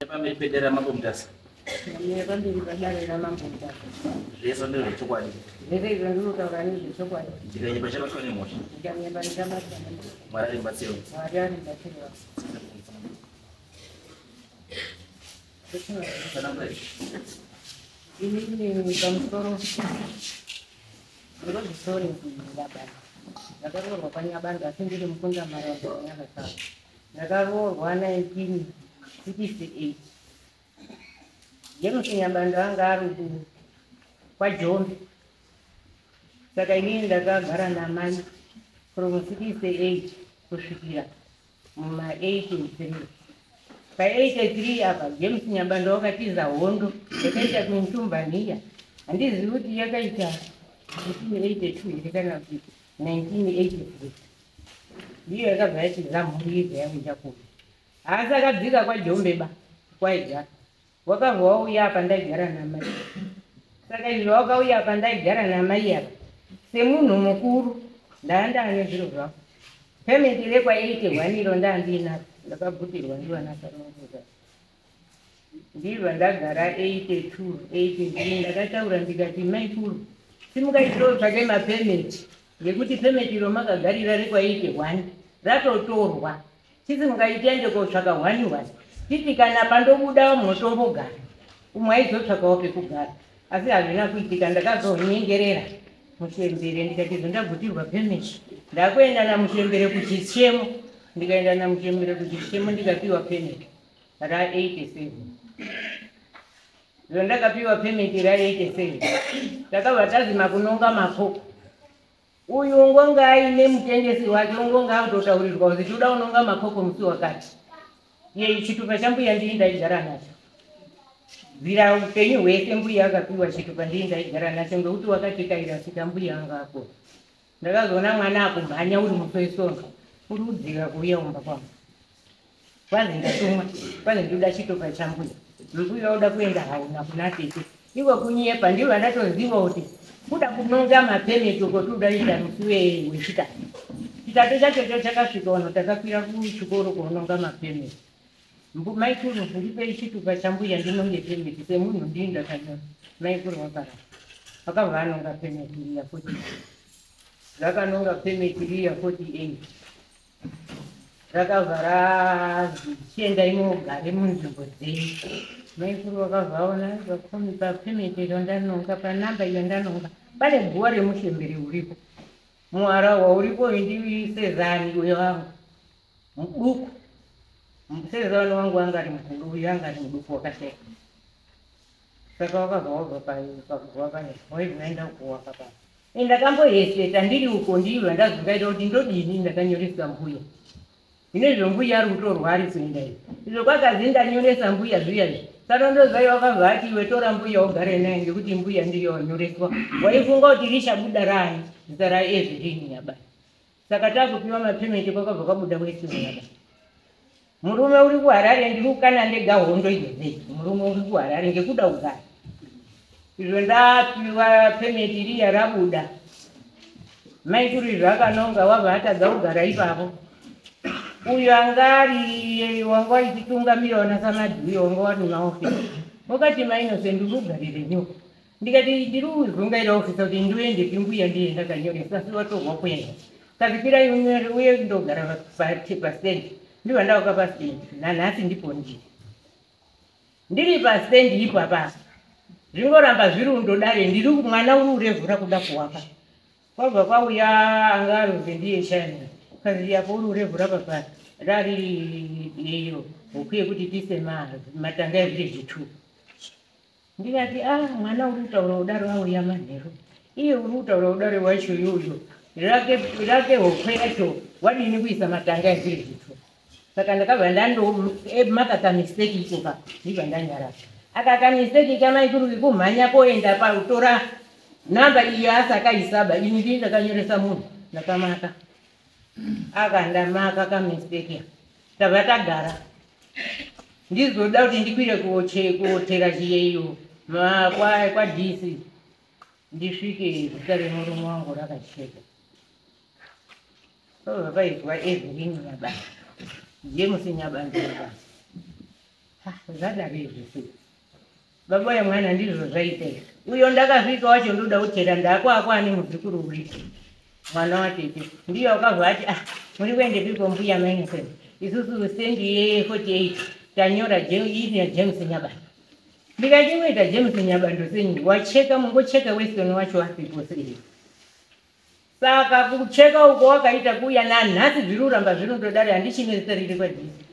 Pamberi pedare raMambo Mutasa. Ndamira pamberi padare raMambo Mutasa. Zvese ndezvechokwadi. Zvese izvo ndinotaura nezvechokwadi. Ndikanyepa chabatwa nemhosva. Ndikanyepa ndichabatwa nemhosva. Mwari ari mubatsiri wangu. Mwari ari mubatsiri wangu. Inini pamusoro ndinozvisore ndababa. Ndakaroorwa kwaNyabando asi ndiri mukunda maramba Nyakasaba. Ndakaroorwa 1968. James Nyabando anga ari kwaJombe. Saka inini ndakagara namai from 68 kusvikira muma 83. Pa 83 apa James Nyabando wakatiza hondo yakaita kuNtumbaniya. Handizivi kuti yakaita 1982 here kana kuti 1983. Ndiyo yakabva yatiza mhuri yega yauya kuno. Haasi akadzika kwaJombe ba kwaigara. Wakabva wauya apa ndaigara namai. Saka izvo wakauya apa ndaigara namai apa. Semunhu mukuru ndaandane zviro zvangu. Payment rekwa 81 iro ndaandinaro. Ndakabvutirwa ndivana sarongoza. Ndibva ndagara 82, 83 ndakataura ndikati maikuru simukai tinotsvake mapayment ngekuti payment iro makagarira rekwa 81 ratotorwa. Chisimukai tiende kotsvaka 1 1. Titi kana pandobuda munotombogara. Umwe aizotsvakawo pekugara. Asi hazvina kuitika ndakazonyengerera muchembere ndikati izvo ndabvutirwa payment. Ndakuenda namuchembere kuchitsemo. Ndikaenda namuchembere kuchitsemo ndikapiwa payment ra 87. Izvo ndakapiwa payment ra 87. Takabva tazima kunonga makoko. Uyu ngonga aine mutengesi wake ngonga akutotaurirwa kuti toda unonga makoko musi wakati. Iye chitupa chambuya ndii ndaigara nacho. Bvira upenyu hwese mbuya akapiwa chitupa ndii ndaigara nacho ngekuti wakatikaira svika mbuya anga akura. Ndakazoona mwana akumhanya uri musi weSondo uri kudzika kuuya kumba kwangu. Kwanzi ndatumwa, kwanzi ndoda chitupa chambuya. Mbuya oda kuenda hauna kuna tete. Iko kunyepa ndiro ndatoziva kuti kuda kunonga mapemeti uko toda musi wechitatu. Chitatu chacho cho chakasvika vanhu takakwira kuchikoro kuononga mapemeti. Maikuru ndipei chitupa chambuya ndinonge pemeti semunhu ndii ndakanyora. Maikuru vakaramba. Vakabva vanonga pemeti riya 48. Rakanonga pemeti riya 48. Rakabva razi chiendai mugare munzvimbo dzenyu. Maikuru vakabva vaona papemeti iro ndanonga panamba iyo ndanonga pane guwa remuchembere uripo. Muharahwa uripo uyu ndisezani uyo wangu muduku. Musezani wangu anga ari mukuru uyu anga ari muduku wakasheka. Saka wakabva wabva paguwa pane waibva kuwaka pano. Ndakamboheseta ndiri uko ndiro ndazungaita kuti ndodini ndakanyoresa mbuya. Hino izvo mbuya ari kutorwa ari kuenda izvi. Izvo kwakazi ndanyoresa mbuya zviya izvi. Sarondozai wakabva ati iwe tora mbuya ugare naye ngekuti mbuya ndiyo wanyoreswa. Waifunga kuti richabuda rani zita raEvelyn Nyabani. Saka takupiwa mapayment kwakabva kwabuda Weston Nyabani. Murume uri kuHarare ndiri kukana ndega hondo idzodzei. Murume uri kuHarare ngekuda kugara. Izvo ndapiwa payment riya rabuda. Maikuru izvo akanonga wabva atadza kugara ipapo. Uyu anga ari wanga waititungamira wana samadhuyo wanga wari maofisi. Wakati maInnocent ndiri kugarire nyuka. Ndikati ndiri kuzungaira ofisi kuti ndiendepi mbuya ndiye ndakanyoresa asi watorwa kuenda. Kazi uye uye ndogara pastendi. Ndibva ndauka pastendi. Nanhasi ndipo ndiri. Ndiri pastendi ipapa. Zvingoramba zviri undodare ndiri mwana uri urevhura kuda kuwaka. Kwabva kwauya anga arunze ndiye shani. Kazi apo uri urevhura papa rari iyo huku yekuti tiise matanga evillage 2. Ndikati ah mwana uri kutaura kudaro auya manheru. Iye uri kutaura kudaro wacho iyoyo. Rake hokwe yacho wadini kuisa matanga evillage 2. Saka ndakabva ndandomaka kamistake ikoka ndibva ndanyarara. Aka kamistake kamaikuru kumhanya koenda pautora namba iyo asakaisaba ini ndini ndakanyoresa munhu ndakamaka. Aka ndamaka kamistake. Tabva tagara. Ndizoda kuti ndikwire kuotera chiyeyo kwa DC ndisvike zita remurume wangu rakacheka. Pabva paizwa Evelyn Nyabani. James Nyabani Nyabani. Zvadaro izvi sei baba yemwana ndizvo zvaita izvi. Uyo ndakasvika wacho ndoda kutera ndakwakwa ane muzukuru uripo mwana watete ndiye wakabva ati ah muri kuendepiko mbuya mainiseni isusu sendi ye48 tanyora ine James Nyabando. Ndikati kuita James Nyabando senyi wacheka mungocheka Weston wacho asipo sei. Saka kucheka uko wakaita kuuya nanhasi zviri kuramba zvinondodari handichine zita riri kwadhisi.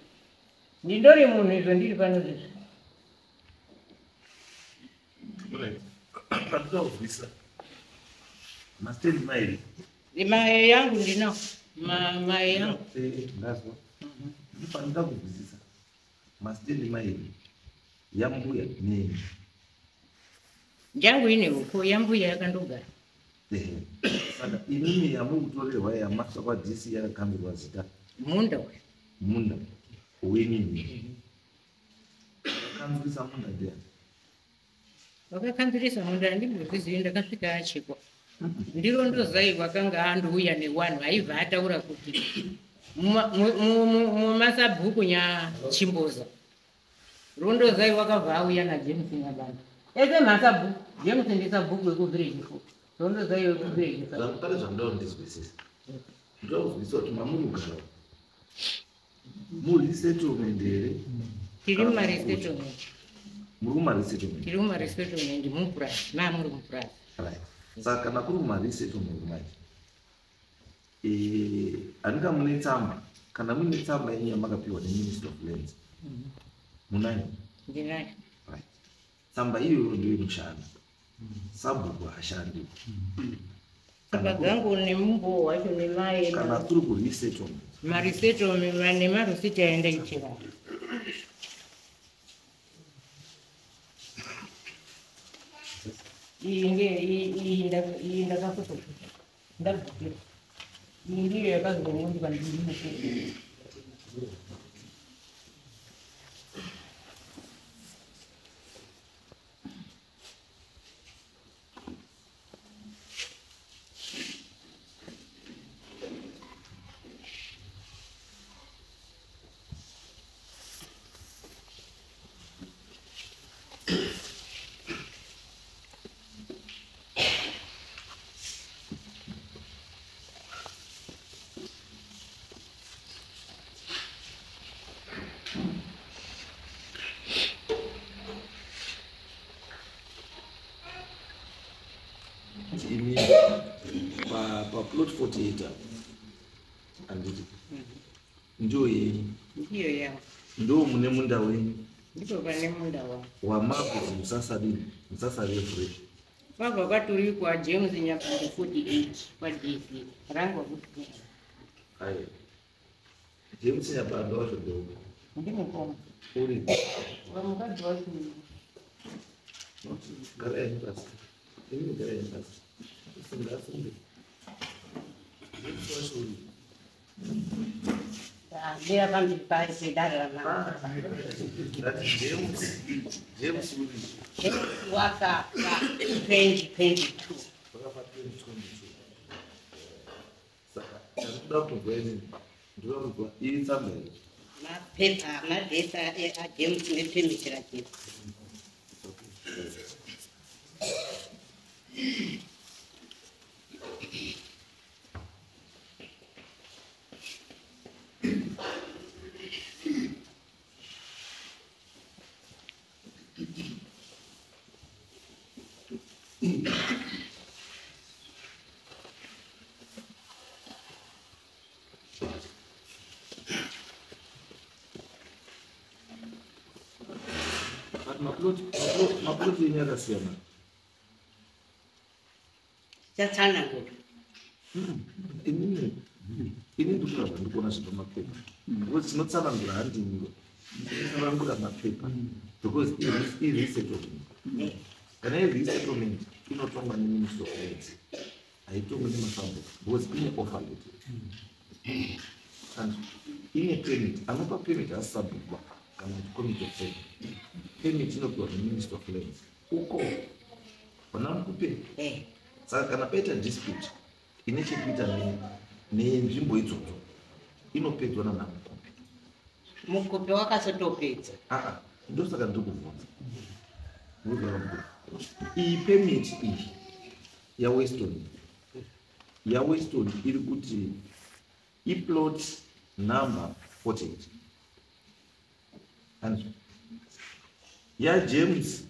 Ndindori munhu izvo ndiri pano izvi. Pandinoda kubvisa masitendi mairi. Mai yangu ndinawo. Mai yangu. Ndazwa. Ndinofanira kubvisisa masitendi mairi yambuya nenyu. Yangu ine huku yambuya yakandogara. Saka imimi yamuri kutorerwa yamaswa kwaDC yakakambirwa zita. Munda uyu. Munda wenyu. Wakanzwisa munda ndiani? Wakakanzurisa munda handimbozvizivi ndakasvika achekwa. Ndiro ndozai wakanga andouya newanhu aibva ataura kuti mumasabhuku nyachimboza. Rondozai wakabva auya naJames Nyabando. Ese masabhuku, James ndisabhuku wekuvillage 4. Rondozai wekuvillage 5. Pane zvandoda kundizwisisa. Ndoda kuzwisisa kuti mamuri kugara muresettlement here? Tiri mumaresettlement. Muri kumaresettlement? Tiri mumaresettlement mupurazi, mamuri mupurazi. Right. Saka kana kuri kumaresettlement manje, handika mune tsamba, kana muine tsamba yenyu yamakapiwa neMinistry of Lands, munayo? Ndinayo. Right. Tsamba iyoyo ndiyo inoshanda. Sabhuku haashandi. Tsamba dzangu nemumbowo wacho nemaye. Kana kuri kuresettlement. Maresettlement nemarusiti aendaitira. Iyi ndakafotokopa ndabvukira. Iyi ndiyo yakazoonekwa ndiri mukuru. Imi paplot 48 apo handiti ndiyo yenyu? Ndiyo yangu. Ndo mune munda wenyu? Ndipo pane munda wangu. Wamakuzi musasadini musasarevhure. Kwabva kwaturi kwaJames Nyabando 48 kwaDC rangu kuti. Aye. James Nyabando wacho ndeupi? Ndimukoma. Uri? Mukadzi wacho. Gara yenyu pasi. Imi gara yenyu pasi. Usunge asunge. James wacho uri? Ndira pamberi pedare ramambo. Ndati James. James uri? James wakafa 2022. Wakafa 2022. Saka ndinoda kunzwa inini. Ndinoda kunzwa iyi tsamba here? Mapepa madhesa aJames nepermit raJames. Maploti yenyu akasiyana. Chatsanangura. Inini ndikuramba ndikuona zviri pamapepa. Because tinotsanangura handiniwo. Tinotsanangura mapepa. Because iresettlement. Kana iresettlement inotongwa neMinistry of Lands. Haitongwi nemasabhuku because ine offer letter. And ine permit. Anopa permit haasi sabhuku kana kuti committee of sale. Permit inopiwa neMinistry of Lands. Uko vana mukupe. Saka kana paita dispute ine chekuita nenzvimbo idzodzo inopedzwa nana Mukupe. Mukupe wakazotopedza. Ndosaka ndiri kubvunza. Iyi permit iyi yaWeston, yaWeston iri kuti iplot number 48, and yaJames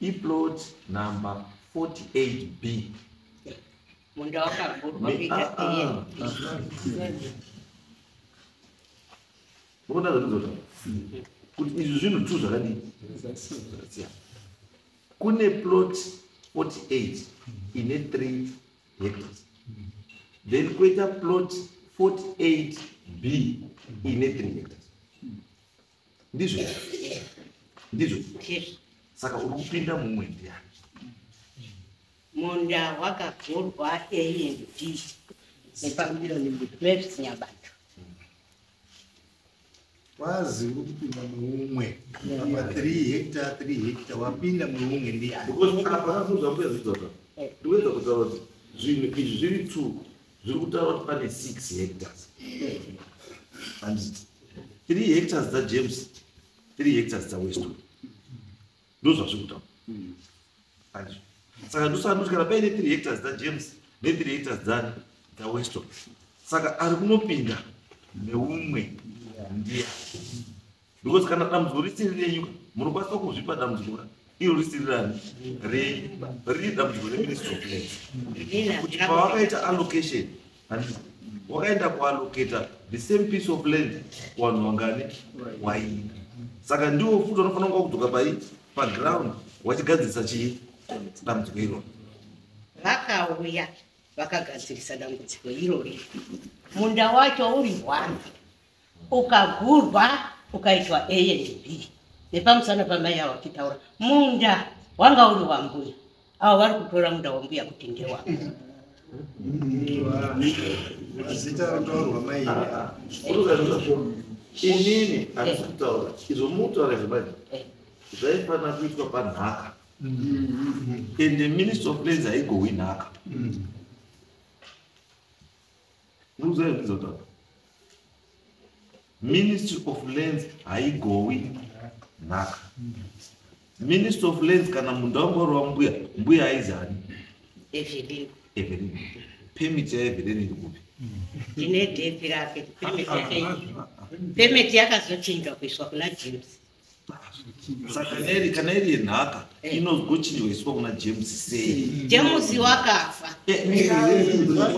iplot number 48B. Munda wakagurwa kuita A and B. Munoona zvandinozotaura kuti izvi zvinhu tu zvakadii? Zvakasiyana. Kune plot 48 ine 3 hectares, then kwoita plot 48B ine 3 hectares. Ndizvo, ndizvo? Ndizvo. Saka uri kupinda mumwe ndiani? Munda wakagurwa A and B nepaMaps Nyabantu. Wazi uri kupinda muumwe apa 3 hectare, 3 hectare, wapinda muumwe ndiani? Because apa kakuzwa mbuya zvidzoka, ndikuedza kutaura kuti zvinhu izvi zviri two zviri kutaura kuti pane 6 hectares, handiti? 3 hectares dzaJames, 3 hectares dzaWeston, ndo zvazviri kutaura, handiti? Saka ndosaka ndoti kana paine 3 hectares dzaJames ne3 hectares dzani? DzaWeston, saka ari kunopinda neumwe ndiani? Because kana dambudziko risiri renyu, munokwanisa kuzvipa dambudziko iro risiri rani? Renyu. Riri dambudziko reMinistry of Lands kuti pawakaita allocation, handiti, wakaenda kuallocata the same piece of land kuvanhu vangani? Waina. Saka ndiwo futi vanofanira kunga kudzoka pai paground wachigadzirisa chii? Dambudziko iroro. Vakauya vakagadzirisa dambudziko irori. Munda wacho uri one, ukagurwa ukaitwa A and B nepamusana pamai avo vachitaura, munda wanga uri wambuya. Avo vari kutora munda wambuya kuti ndewavo. Zita rotaurwa mai. Inini handisi kutaura izvo mutaura zvemanje. Zvaifanira kuitwa panhaka, and the Ministry of Lands haigowi nhaka. Murikuzvaizvizotaura, Ministry of Lands haigowi nhaka. Ministry of Lands, kana munda wanga uri wambuya, mbuya aizani? Evelyn. Evelyn. Permit yaEvelyn iri kupi? Tine death rake, permit yake. Permit yakazochinjwa kuiswa kuna James. Saka kana iri yenhaka, inozochinjwa iswa kuna James sei? James wakafa. Mirai mbuya.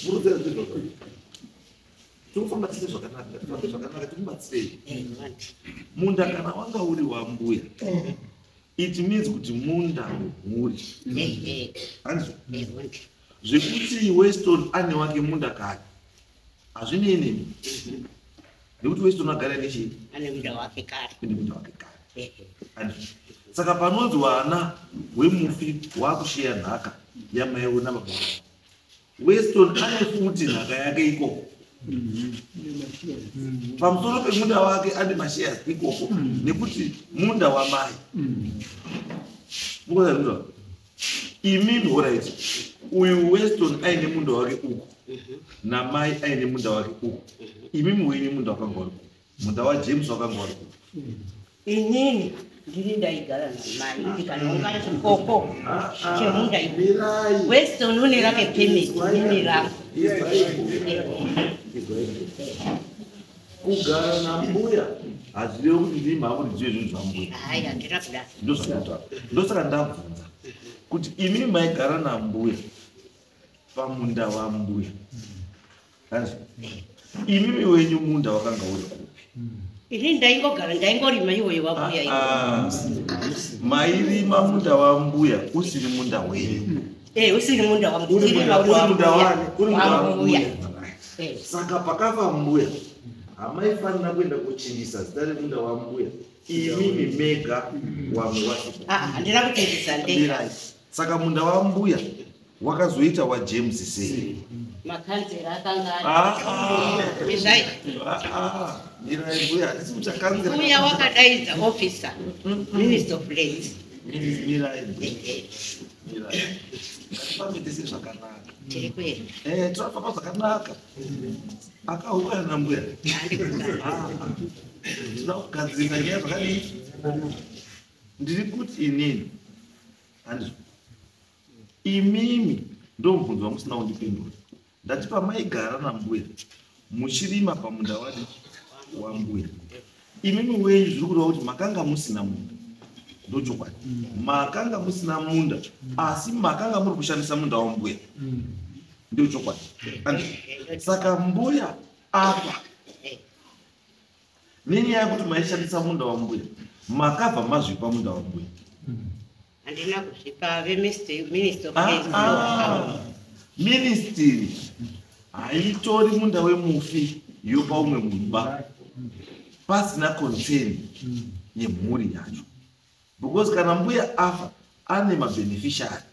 Murikuziva, tirikufamba tise zvakanaka, tifambe zvakanaka, tikubatsirei. Munda kana wanga uri wambuya, it means kuti munda wemhuri, handizvo? Zvekuti Weston ane wake munda kare hazvinei nemi, nekuti Weston agara nechii? Ane munda wake kare. Ane munda wake kare. Handizvo? Saka panonzi wana wemufi wakushiya nhaka yamaiwo nababa wake, Weston ane futi nhaka yake ikoko pamusoro pemunda wake, ane mashares ikoko nekuti munda wamai. Mukuzaizvizva imimi? Alright, uyu Weston aine munda wake uku, namai aine munda wake uku. Imimi wenyu munda wakanga uri kupi? Munda waJames wakanga uri kupi? Inini ndini ndaigara namai, ndikanonga chikoko chemunda iwu. Mirai. Weston une rake permit, inini rangu. Kugara nambuya hazvirevi kuti ndii mamuridzi wezvinhu zvambuya. Hai, handina kudaro. Ndozvakutaura, ndosaka ndabvunza kuti imi maigara nambuya pamunda wambuya, handizvo? Imimi wenyu munda wakanga uri kupi? Ini ndaingogara, ndaingorima iwoyo wambuya iwo. Ah, mairima munda wambuya usiri munda wenyu? Usiri munda wangu. Uri Usiri uri munda wani? Uri munda wambuya. wambuya. Saka pakafa mbuya, hamaifanira kuenda kuchinjisa zita remunda wambuya imimi mega, wamwe wasipo? Ah, handina kuchinjisa ndega. Mirai. Saka munda wambuya wakazoita waJames sei? Makanzera akanga Ah, ah. ari izvai. Ah, ah, mirai mbuya, handisi kuchakanzera. Mbuya wakadaidza officer, Minister of Lands. Mirai mbuya, mirai, ngatifambe tese zvakanaka. Tiri kuenda. Tinofamba zvakanaka. Akaukana nambuya. Handikugara. Ah, ah. Tinoda kugadzirisa nyaya zvakadii. Ndiri kuti inini handizvo, imimi ndomubvunzo wamusina kundipindura. Ndati pamaigara nambuya muchirima pamunda wadi wambuya, imimi wenyu zviri kureva kuti makanga musina munda. Ndochokwadi, makanga musina munda, asi makanga muri kushandisa munda wambuya. Ndio chokwadi. Saka mbuya apa nenyaya yekuti maishandisa munda wambuya, makabva mazvipa munda wambuya. Handina kuzvipa veministry of Ministry haitori munda wemufi yopa umwe munhu pasina concern yemhuri yacho, because kana mbuya afa ane mabeneficiary.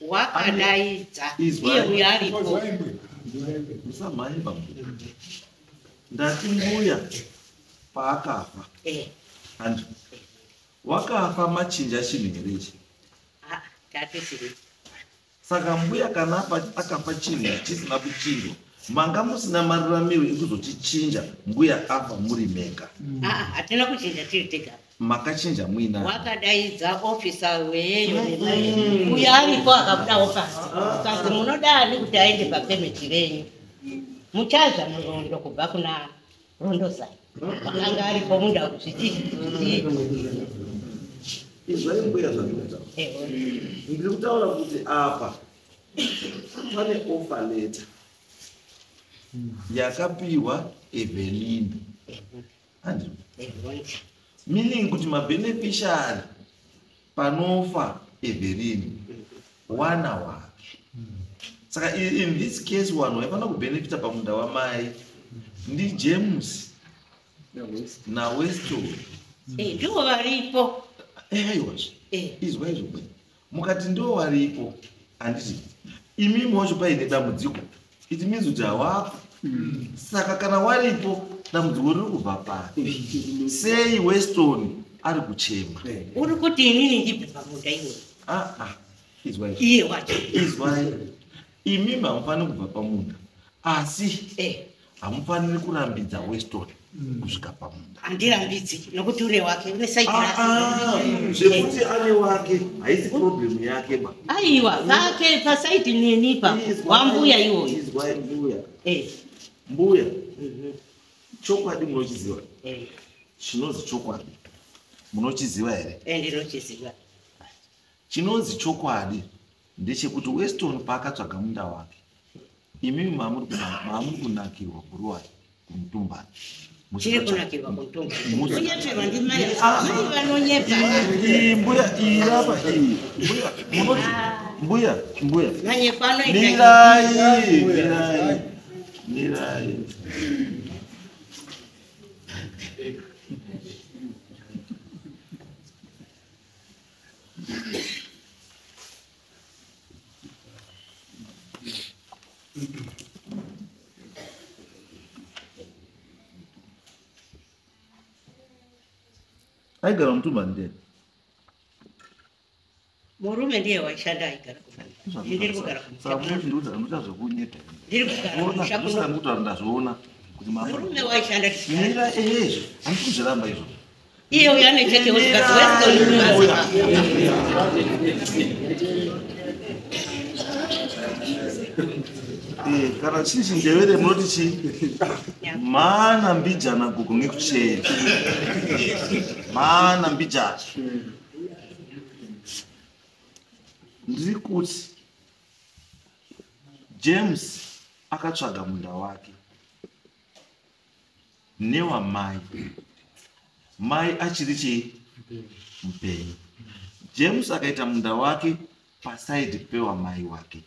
Wakadaidza iye uyo aripo. Musamhanye pambuya. Ndati mbuya paakafa, handi wakafa machinja chinhu here ichi? Tatisiri. Saka mbuya kana akafa chinhu chisina kuchinjwa, manga musina maruramiro ekuzochichinja mbuya afa muri mega. Hatina kuchinja tiri tega. Makachinja muina. Wakadaidza ofisa weyeyo uyo aripo akabudawo pasi. Kazi munodani kuti aende papemeti renyu. Muchazva murondo kubva kuna Rondozai. Wakanga aripo munda zvichi. Izvai mbuya zvandikutaura. Ndiri kutaura kuti apa pane offer letter yakapiwa Evelyn. Handizvo? Meaning kuti mabeneficiary panofa Evelyn wana wake. Saka in this case vanhu vaifanira kubenefita pamunda wamai ndi James naWeston. Ndivo varipo. Aiwazve. Izwa izvo mbuya. Mukati ndivo varipo, handiti imimi wacho paine dambudziko, it means kuti hawapo. Saka kana waripo dambudziko riri kubva papi? Sei Weston ari kuchema? Uri kuti inini ndibve pamunda iwe. Izwai. Iye wacho. Izwai. Imimi hamufaniri kubva pamunda, asi hamufaniri kurambidza Weston kusvika pamunda. Handirambidzi nokuti une wake, une side rake. Zvekuti ane wake haisi problem yake ba. Aiwa, pake pasaidi neni pa wambuya iwoyo. Izwai mbuya. Mbuya. Chokwadi munochiziva? Chinonzi chokwadi munochiziva here? Ndinochiziva. Chinonzi chokwadi ndechekuti Weston paakatsvaga munda wake, imimi maamuri kunakirwa kuruwai kumutumbani. Chiri kunakirwa kumutumbani. Kunyeperwa ndimai. Mai vanonyepa. Mbuya iyi apa iyi. Mbuya munoti mbuya mbuya. Manyepa anoita. Mirai mirai mirai. Aigara mutumba ndiye. Murume ndiye waishanda aigara kumba. Ndiri kugara kumba. Saka munozvindiudza munoita zvekunyepa. Ndiri kugara kumusha kuno. Ndikutaura ndazviona kuti mama. Murume waishanda tichigara. Mira ezvo, handisi kuzviramba izvo. Iye uyo ane chake wezvikadzi Weston kubasa. Kana chii chindevere munoti chii? Mana mbijana gugu ngekuchena. Mana mbijana. Ndiri kuti James akatsvaga munda wake newamai. Mai achiri chii? Mupenyu. James akaita munda wake pasaidi pewamai wake.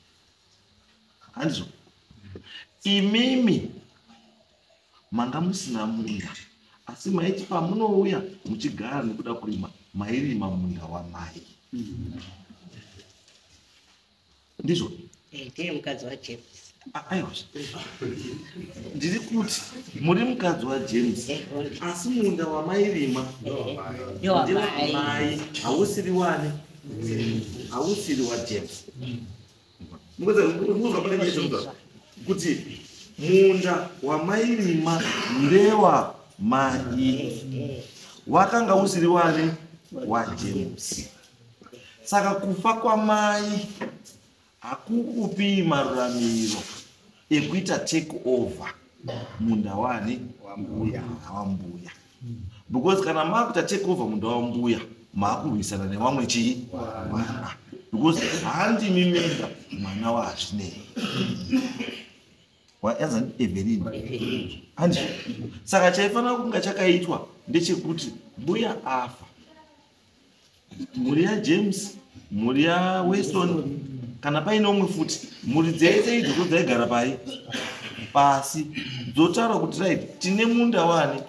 Handizvo? Imimi manga musina munda, asi maiti pamunouya muchigara nekuda kurima, mairima munda wamai. Ndizvo? Ndiri mukadzi waJames. Aiwa. Ndiri kuti muri mukadzi waJames, asi munda wamairima ndewamai, hausiri wani, hausiri waJames. Kuti munda wamairima ndewa Mai wakanga usiri wani? WaJames. Saka kufa kwamai hakukupi maruramiro ekuita take over munda wani? Wambuya. Because kana maakuita take over munda wambuya, maakurwisana nevamwe chii? Vana. Because handimi mega mwana waHazvinei, wayanzani Evelyn, handi? Saka chaifanira kunga chakaitwa ndechekuti mbuya afa, mhuri yaJames, mhuri yaWeston, kana paine umwe futi, mhuri dzese idzodzo dzaigara pai pasi, dzotaura kuti, "Right, tine munda wani?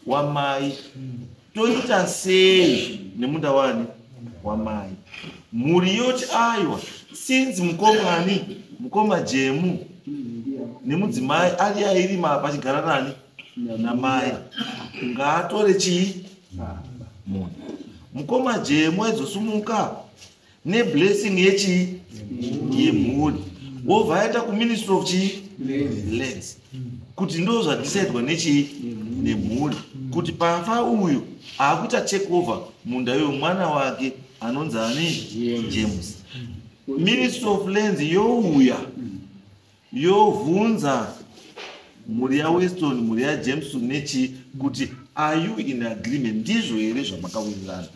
Wamai. Toita sei nemunda wani? Wamai?" Mhuri yoti, "Aiwa, since mukomani, mukoma Jemu nemudzimai ari airima pachigara nani? Namai, ngaatore chii? Munhu." Mukoma Jemu aizosumuka neblessing yechii? Yemhuri. Wobva aenda kuMinistry of chii? Lands, kuti ndo zvadhisaidwa nechii? Nemhuri, kuti pafa uyu, aakuita take over munda iyoyo mwana wake anonzi ani? James. Ministry of Lands youya yovhunza mhuri yaWeston, mhuri yaJameson nechii, kuti, "Are you in agreement? Ndizvo here zvamakawirirana?"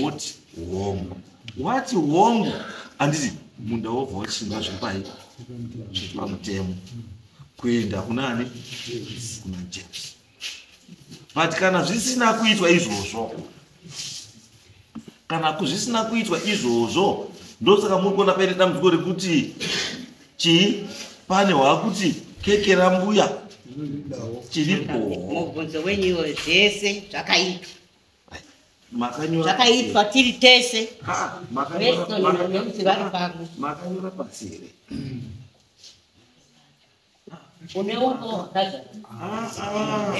Woti hongu. Wati hongu, handiti munda wobva wachinga zvipai zviri pamutemo kuenda kunani? Kuna James. But kana zvisina kuitwa izvozvo, kana zvisina kuitwa izvozvo, ndosaka muri kuona paine dambudziko rekuti chii? Pane hwakuti keke rambuya chiripo. Mubvunzo wenyu iwo, zvese zvakaitwa. Makanyora? Zvakaitwa tiri tese. Ah, makanyora? Weston naJames vari pamwe. Makanyora pasi here? Une uko wakazara. Ah, ah.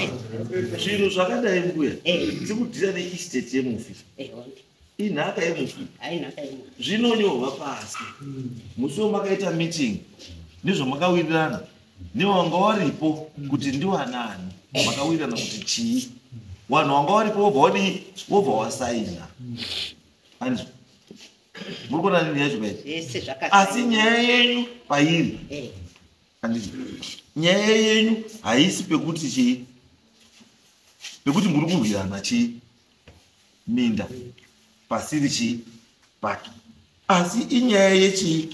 Zvinhu zvakadai, mbuya, tikudhira neestate yemufi. Inhaka yemufi. Ainhaka imwe. Zvinonyorwa pasi musi wamakaita meeting, nezvamakawirirana newanga waripo kuti ndiwanani, makawirirana kuti chii, vanhu vanga varipo wobva wadii? Wobva wasaina. Andizvo? Muri kuona nini yacho pairi? Zvese Asi zvakasainwa. nyaya yenyu pairi, handiti nyaya yenyu haisi pekuti chii, pekuti muri kurwirana chii? Minda pasiri chii? Pake. Asi inyaya yechii?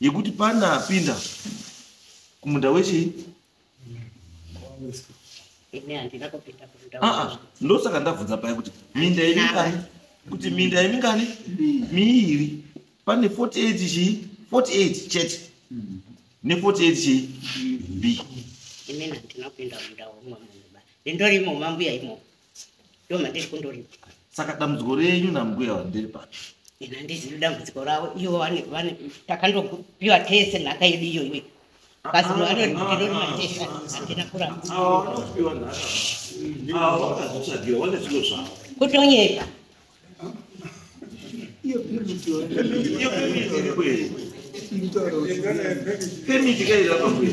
Yekuti pane apinda kumunda wechii? Ini handina kupinda kumunda. Aa, ndosaka ndabvunza paya kuti minda yemingani, kuti minda yemingani miiri. Pane 48 chii? 48 chete ne48 chii? B. Inini handina kupinda munda womumwe munhu ba. Ndindorimo mambuya imomo, ndo mandiri kundorima. Saka dambudziko renyu nambuya ndiri papi? Ini handizivi dambudziko ravo. Ivo vane takandopiwa tese nhaka yedu iyoyo. Kasi vanorima tese, handina kuramba. Ava vanopiwa nhaka, ava vakazotsvagira, vane zviro zvavo. Kutonyepa. Iyo permit. Iyo permit iripo here? Inotaura kuti Permit kairapa mbuya?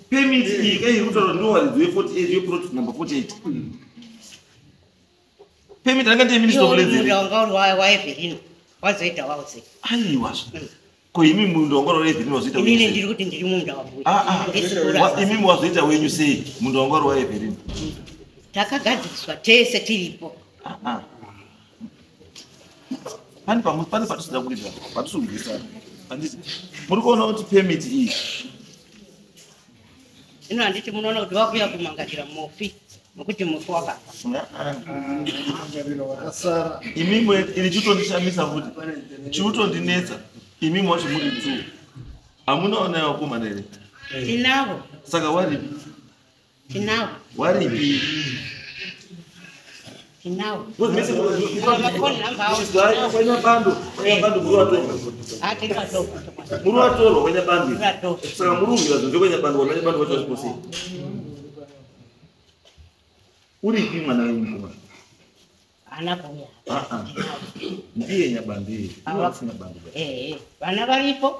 Permit iyi kairi kutaura ndowaridzi we48, weplot number 48. Permit anga ndiye Minister Iwo of uri Lands munda here? wanga uri waEvelina, wazoita wavo sei? Aiwa, ko imi munda wanga uri waEvelina wazoita wenyu Inini sei? ndiri kuti ndiri munda wambuya. Ah, ah. Handisi kuramba. Imimi wazoita wenyu sei munda wanga uri waEvelina? Takagadziriswa tese tiripo. Ah, ah. Pane pamwe, pane patisida kuita, patisungisa, handiti muri kuona kuti permit iyi? Ino handiti munoona kuti vakuya kumangarira mufi, nokuti mufi wakafa? Mangariro wakasara. Imimi iri chitondishamisa futi, chiutondinetsa, imimi wacho muri two, hamunaona vakomana here? Tinavo. Saka waripi? Tinavo. Waripi? Tinavo. Because Mafoni namba avo. Kwanyabando, kwanyabando muri watorwa. Hatiri vatorwa. Muri watorwa kwanyabando. Tiri vatorwa. Saka muri kurwira zvinhu zvekwanyabando, wananyabando vacho varipo sei? Uripi mwana wenyu mukomana? Haana kuuya. Ah, ah. Ndiye Nyabando iye? Ava- Nyabando. Vana varipo.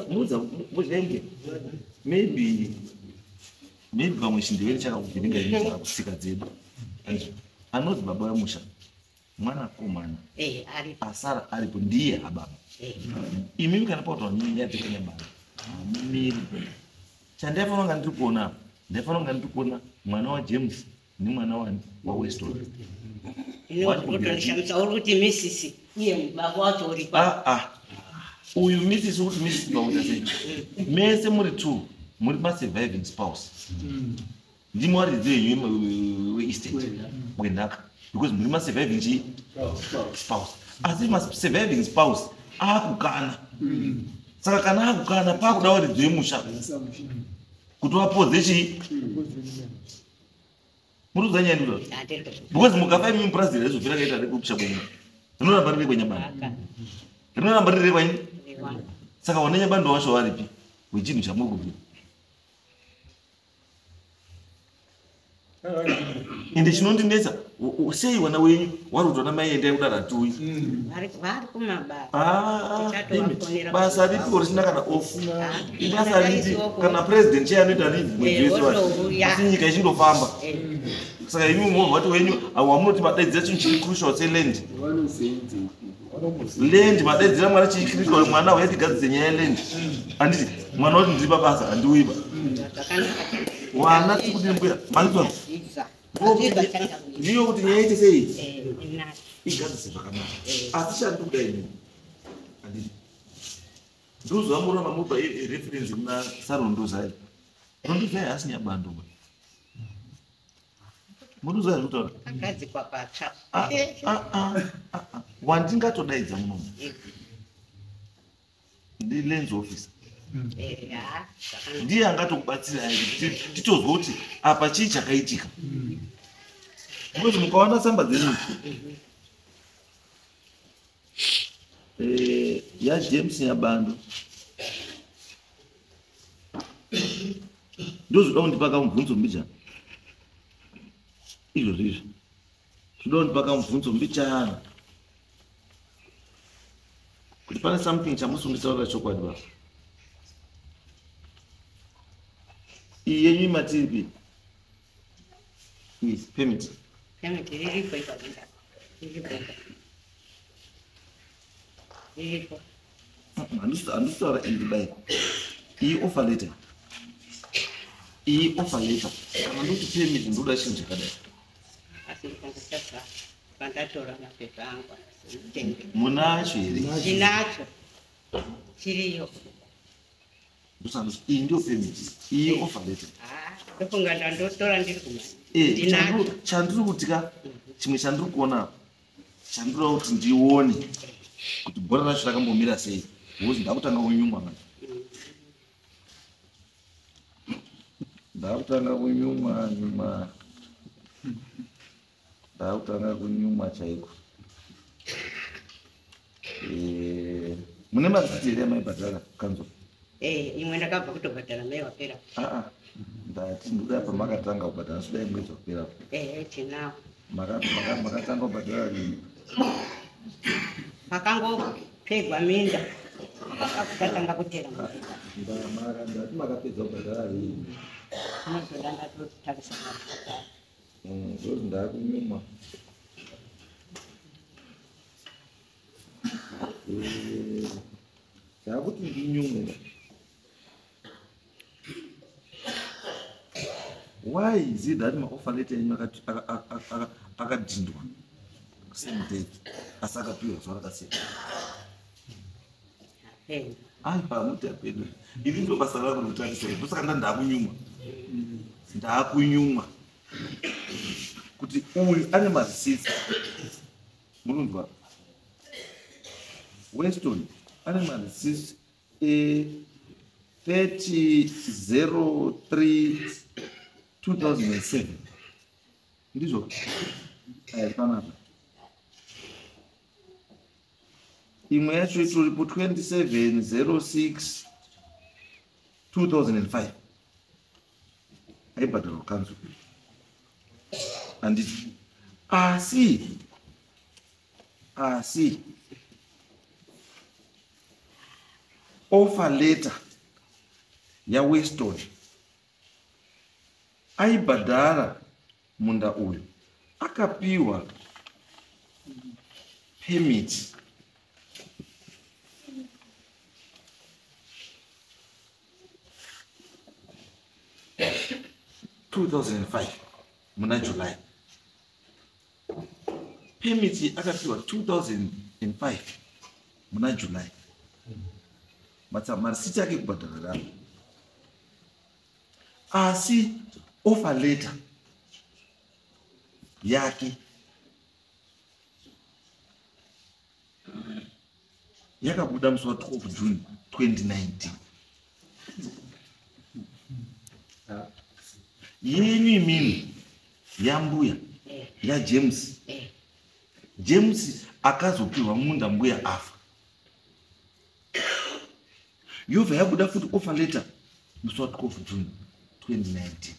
Mudza muzenge maybe. Maybe pamwe chindevere chakakuvhiringa ini tsika dzedu. Anonzi baba vemusha mwanakomana asara aripo ndiye ababa. Imimi kana pautaura nyaya dzekanyabana hamumiri. Chandaifanira kunga ndiri kuona apa, ndaifanira kunga ndiri kuona mwana waJames nemwana waWeston. Inotonishamisa uri kuti misisi iye baba wacho uri pa. Uyu misisi uri kuti misisi pakuita sei? Mese muri two muri masurviving spouse. Ndimi waridzi wenyu weestate wenhaka because muri masurviving chi spouse. Asi masurviving spouse akukana. Saka kana akukana pakuda waridzi wemusha kuti wapodze chii? Muri kuziva nyaya ndikutaura? Because mukafa imi mupurazi rezvobvira kaita rekupisha kwenyu. Rinoramba riri kwenyabando. Rinoramba riri kwenyu. Saka wana nyabando wacho varipi wechinhu chamuri kubvira. Ende chinondinetsa sei wana wenyu wari kuti wana mai endai kudara tiuyi. Vari kumabasa. Basa ripiko risina kana off. Basa ripi kana president cheye anoita ripi mwedzi wese wacho. Asi nyika ichindofamba. Saka imi movha kuti wenyu wamunoti madaidzira chinhu chiri crucial seland. Land madaidzira mwana chiri critical mwana uya tigadzise nyaya yeland. Handiti mwana wati ndiri pabasa handiuyiba. Wana tiri kuti mbuya manzwa. Ndiyo kuti nyaya ite sei? Igadzise zvakanaka. Asi chandikuda ini handiti ndozva muramba mupa reference kuna Sarondozai. Rondozai haasi Nyabando ba. Murikuziva zvekutaura? Akagadzikwa patsva. Wandingatodaidza munomu ndi lands officer. Ndiye angatokubatsirai kuti titozwa kuti apa chii chakaitika. Because mukaona tsamba dzenyu yaJames Nyabando ndozvoda kundipa kamubvunzo mbijana. Izvozvo izvi zvoda kundipa kamubvunzo mbichana kuti pane something chamusungisa chokwadi baba. Iyi yenyu imatiripi iyi permit. Permit riripo ipapo. Riripo. Riripo. Handisitaura iri dai. Iyi offer letter. Iyi offer letter. Kana ndoti permit ndoda chinhu chakadai. Asi ndikangosasa pandatora mapepa angu. Munacho here? Ndinacho. Chiriyo. Iyi ndiyo permit. Iyi offer letter. Ndofunga ndandotora ndiri kumba. Chandiri kuti ka chimwe chandiri kuona chandinoda kuti ndione kuti bhora racho rakambomira sei because ndakutanga kunyumwa manje. Ndakutanga kunyumwa nyumwa. Ndakutanga kunyumwa chaiko. Mune marisiti here amaibhadhara kanzuru? Imwe ndakabva kutobhadhara mai wapera. Ndati ndoda pamakatanga kubhadhara sudai mwedzi wapera. Tinawo. Makatanga kubhadhara rini? Pakangopegwa minda tatanga kutera. Ndati makapedza kubhadhara rini? Unozoda ndatotarisa mabhadhara. Ndoti ndakunyumwa. Ndakuti ndinyumwe. Why is it that my offer letter yenyu akadhindwa same date asi akapiwa zuva rakasiyana? Aiwa muti apedwe. Iri ndiro basa rangu rekutarisa iri. Ndosaka ndakunyumwa. Ndakunyumwa kuti uyu ane marisitsi. Munonzwa? Weston ane marisitsi 30/03 2007. Ndizvo? Panapa. Imwe yacho itoripo 27/06 2005. Aibhadharwa kanzuru. Handiti. Asi offer letter yaWeston Aibhadhara munda uyu akapiwa permit 2005 muna July. Permit akapiwa 2005 muna July. Marisiti ake kubhadhara raro. Asi offer letter yake yakabuda musi wa 12 June 2019. Yenyu imini yambuya ya James. James akazopiwa munda mbuya afa. Yobva yabuda futi offer letter musi wa 12 June 2019.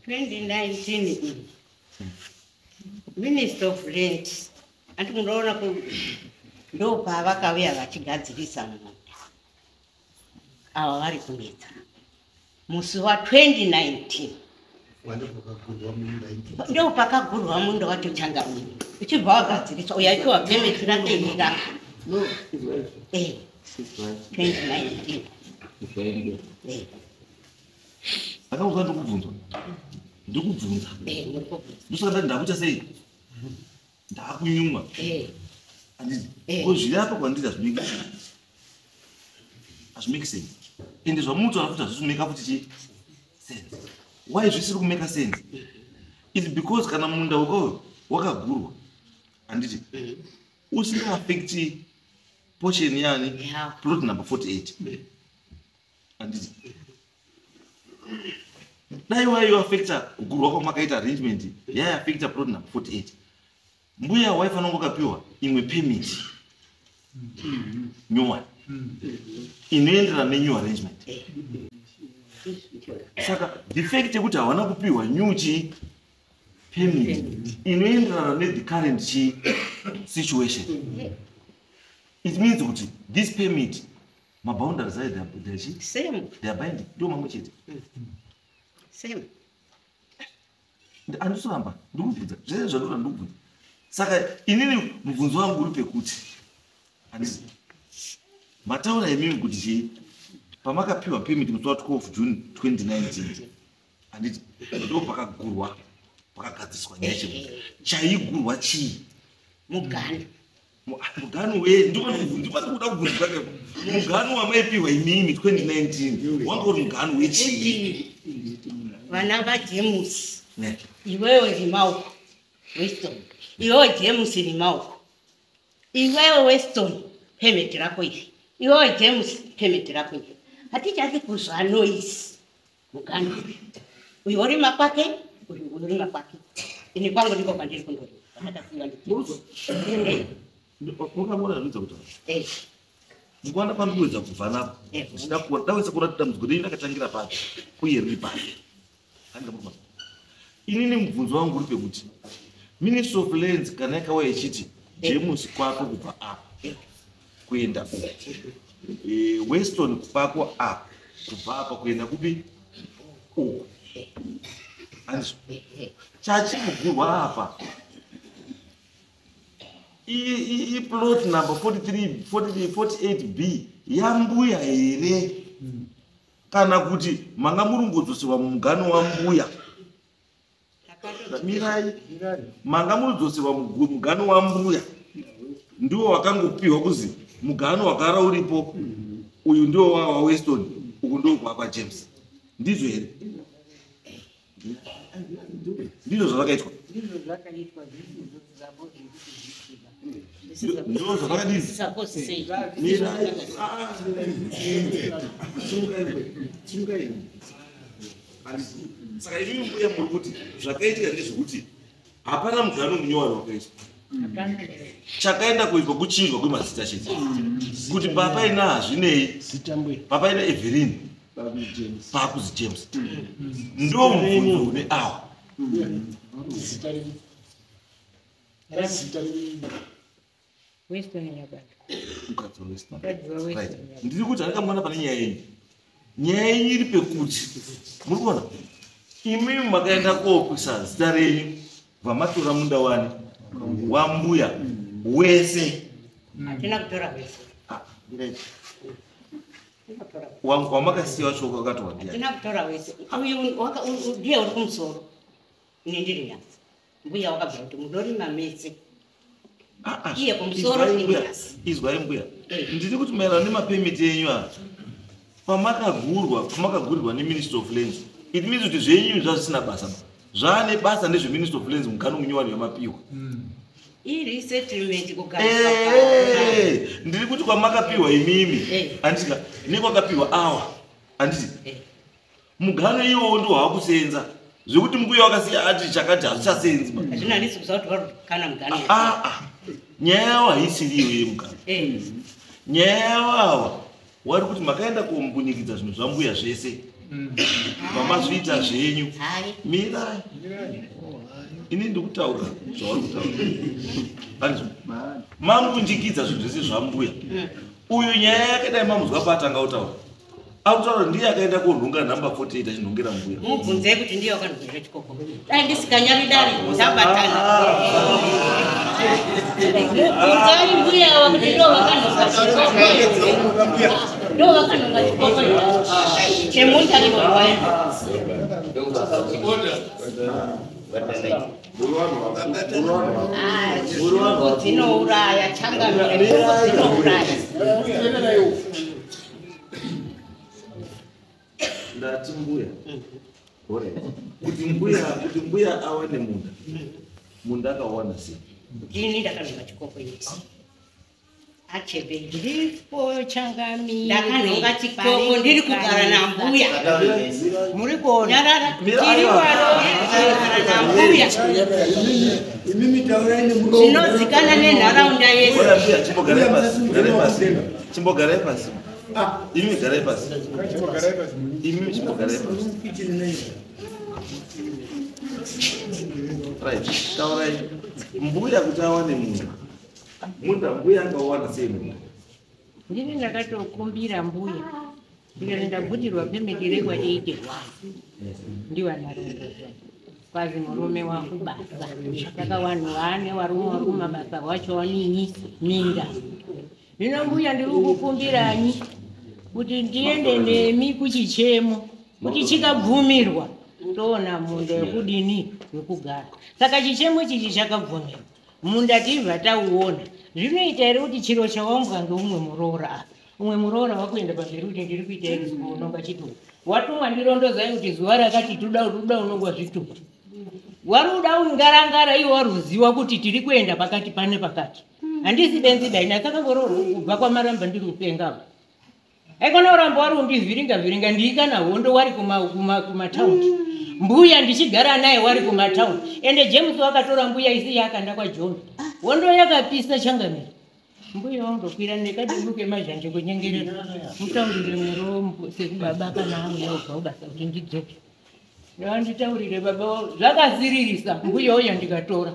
2019 Minister of Land anti munoona ndopavakauya vachigadzirisa munda ava vari kunetsa musi wa 2019 ndopakagurwa munda watochanga munhu uchibva wagadziriswa uyo achiwa permit rake ira 2019. Akauzwa ndikubvunzwa. Ndikubvunza. Ndosaka ndati ndakuita sei? Ndakunyumwa. Handiti? Ko zviri apa kwandiri hazvimake sense. Hazvimake sense. Ende zvamunotaura futi hazvisi kumeka futi chi sense. Why zvisiri kumeka sense? It's because kana munda wakayo wakagurwa. Handiti? Usinga affecti portion yani plot number 48. Handiti? Dai waiyo affecta kugurwa kwamakaita arrangement yaiaffecta plot number 48. Mbuya waifanira kunge wakapiwa imwe permit nyowani inoenderana nenew arrangement. Saka the fact yekuti hawana kupiwa new chi permit inoenderana nethe current chi situation, it means kuti this permit maboundaries ayo they are binding, ndiwo mamwe chete. Same. Andisoramba ndikubvunza zvese zvandinoda ndikubvunza. Saka inini mubvunzo wangu uri pekuti handisi mataura imimi kuti chii pamakapiwa permit musi wa 12 June 2019, handiti ndo pakagurwa pakagadziriswa nyaya chekuti chaigurwa chii? Mugano. Mugano we ndikuda kubvunza mugano wamaipiwa imimi 2019 wanga uri mugano wechii? Vana vaJames, iwewe rimauko Weston, iwewe James rimauko, iwewe Weston permit rako iri, iwewe James permit rako iri. Hatichadi kuzwa noise mugano uyu orima kwake, uyu orima kwake, ini kwangu ndiko kwandiri kundorima. Mukamona zvinoedza kutaura mukuwana pandikuedza kubva napo ndawedza kuona kuti dambudziko rei rakatangira papi uye riri papi. Inini mubvunzo wangu uri pekuti Ministry of Lands kana yakauya ichiti James kwako kubva apa kuenda uku, Weston kwako apa kubva apa kuenda kupi uku, handizvo? Chachikugurwa apa iplot number 43 48B yambuya here kana kuti manga muri kungodzoserwa mumugano wambuya? Mirai, manga muri kudzoserwa mugano wambuya ndiwo wakangopiwa kuzi mugano wakara uripo uyu ndiwo wawa Weston, uku ndiwo kwakwa James. Ndizvo here? Ndizvo zvavakaitwa. Ndizvo zvavakadini? Mirai. Sungai. Saka imimi mbuya muri kuti zvakaitika ndezvekuti hapana mugano munyowani wakaiswa. Chakaenda kuitwa kuchinjwa kwemazita chete. Kuti papaina hazvinei, papaina Evelyn, pakuzi James. Ndo mubvunzo une awa. Weston Nyabanda. Mukadzi waWeston. Right. Ndiri kuti handikamwana pane nyaya yenyu. Nyaya yenyu iri pekuti muri kuona imimi makaenda kokuisa zita renyu vamatora munda wani wambuya wese. Hatina kutora wese. Wamakasiya wacho wakati wandiani? Hatina kutora wese. Uyu ndiye uri kumusoro. Ini ndiri nyasi. Mbuya wakabvira kuti mudorima mese. Iye kumusoro ini nyasi. Izwai mbuya. Ndiri kuti maererano nemapemiti enyu aya pamakagurirwa neMinistry of Lands, it means kuti zvenyu zvazvisina basa. Zvaane basa ndezveMinistry of Lands mugano munyowani yamapiwa. Iri settlement kugara. Ndiri kuti kwamakapiwa imimi anditi nekwakapiwa awa anditi mugano iwowo ndiwo hakusenza zvekuti mbuya wakasiya ati chakati hazvichasenzi. Hazvina handisi kuziva kuti vari kana mugano. Nyaya yavo haisiriyo yemugano. Nyaya yavo ava wari kuti makaenda kombunyikidza zvinhu zvambuya zvese vamazviita zvenyu. Mirai, ini ndikutaura zvauri kutaura. Mambunjikidza zvinhu zvese zvambuya. Uyu nyaya yake dai mamuzwa paatanga kutaura. Akutaura ndiye akaenda konhonga nhamba 48 achinhongera mbuya. Mubvunzei kuti ndiye wakanhongera chikoko. Dai ndisikanyari dare ndabatana. Mubvunzai mbuya ava kuti ndo vakanhonga chikoko. Ndo vakanhonga chikoko chemunda iwayo. Dzinouraya changamire, dzinouraya. Ndati mbuya, kuti mbuya awane munda, munda akawana sei? Ndini ndakanhonga chikoko ichi. Achebe. Ndipo changamire. Ndakanhonga chikoko ndiri kugara nambuya. Muri kuona? Nyarara. Tiri kugara nambuya. Imimi taurai nemuromo. Zvinozikana nenharaunda yese. Ora mbuya, chimbogarai pasi. Garai pasi. Chimbogarai pasi. Imimi garai pasi. Imimi chimbogarai pasi. Right, taurai. Mbuya kuti awane munda. Munda mbuya akawana sei munda? Ndini ndakatokumbira mbuya. Ndikati ndagutirwa pemiti rekwa 81. Ndiwanarondozwa. Kwazi murume wangu basa. Saka vanhu vane varume vari kumabasa wacho wanini minda. Zvino mbuya ndiri kukumbiranyi kuti ndiende nemi kuchichemo kuti chikabvumirwa toona munda wekudini wekugara. Saka chichemo chichi chakabvumirwa. Munda tibva tauona. Zvinoita here kuti chiro chawambwa ngeumwe muroora apa. Umwe muroora wakuenda pamberi kuti ndiri kuita expo unonga chitupa. Watumwa ndirondozai kuti zuva rakati toda unongwa zvitupa. Wari uda ungarangara iwe waruziwa kuti tiri kuenda pakati pane pakati. Handisi benzi dai ndakangoroorwa kubva kwamaramba ndiri kupenga. Aikona uramba wari undivhiringa vhiringa ndiikana hondo wari kumataundi. Mbuya ndichigara naye wari kumataundi. Ende James wakatora mbuya isi yakanda kwaJohn. Hondo yakapisa changamire. Mbuya wandokwira nekadibuke mazhanje kunyengerera. Mutaurire murombo sekubaba kana auya ubva kubasa kuti ndidzoke. Ndanditaurire baba zvakaziririsa mbuya uya ndikatora.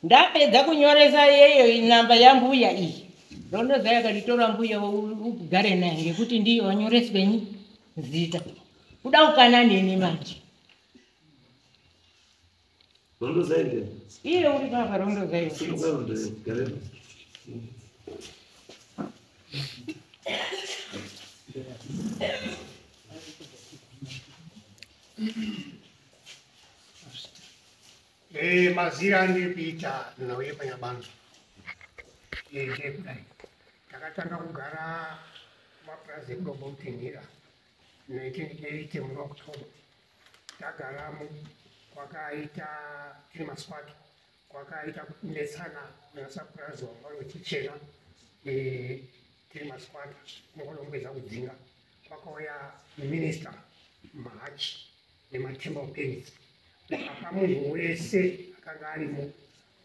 Ndapedza kunyoresa yeyo namba yambuya iyi. Rondoza yakatitora mbuya ugare naye ngekuti ndiyo wanyoreswenyi zita. Kuda ukana neni manje. Rondoza ndiye. Iye uri papa rondoza iyo. Mazira andiri kuita nhau yepanyabanzo. Ndekudai. Takatanga kugara mumapurazi ekuDombo-Mutinhira 1980 muna October. Tagaramo kwakaita tiri masquat, kwakaita kunetsana nasapurazi wanga wechichena tiri masquat nokolombweza kudzinga. Kwakauya minista Mahachi nematemba permits. Akapa munhu wese akanga arimo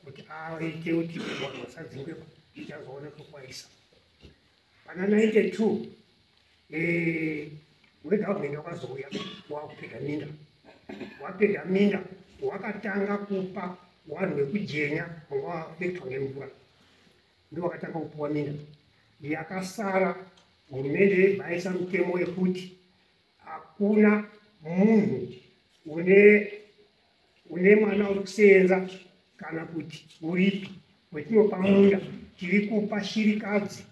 kuti aite kuti vanhu vasadzingwe tichazooneka kwaisa. Pana 92 wegovernment wakazouya wakupega minda. Wapega minda wakatanga kupa vanhu vekujenya vanga vafektwa ngemvura. Ndiwo wakatanga kupuwa minda. Yakasara Hurumende vaisa mutemo wekuti hakuna munhu une mwana uri kusenza kana kuti uripi wetinopa munda, tiri kupa shirikadzi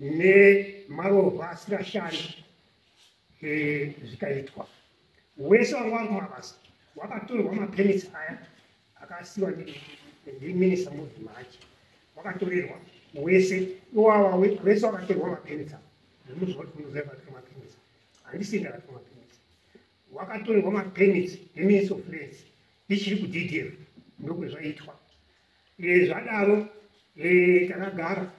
nemarovha asingashandi. Zvikaitwa, wese wanga vari kumabasa wakatorerwa mapermits aya akasiwa ndiminista Muvhimachi. Wakatorerwa wese iwawa, wese wakatorerwa mapermits aya. Zvinozva kuti munoziva vatora mapermits, handisi ndakatora mapermits. Wakatorerwa mapermits neMinistry of Lands ichiri kuDDF, ndokwezvaitwa. Zvadaro takagara,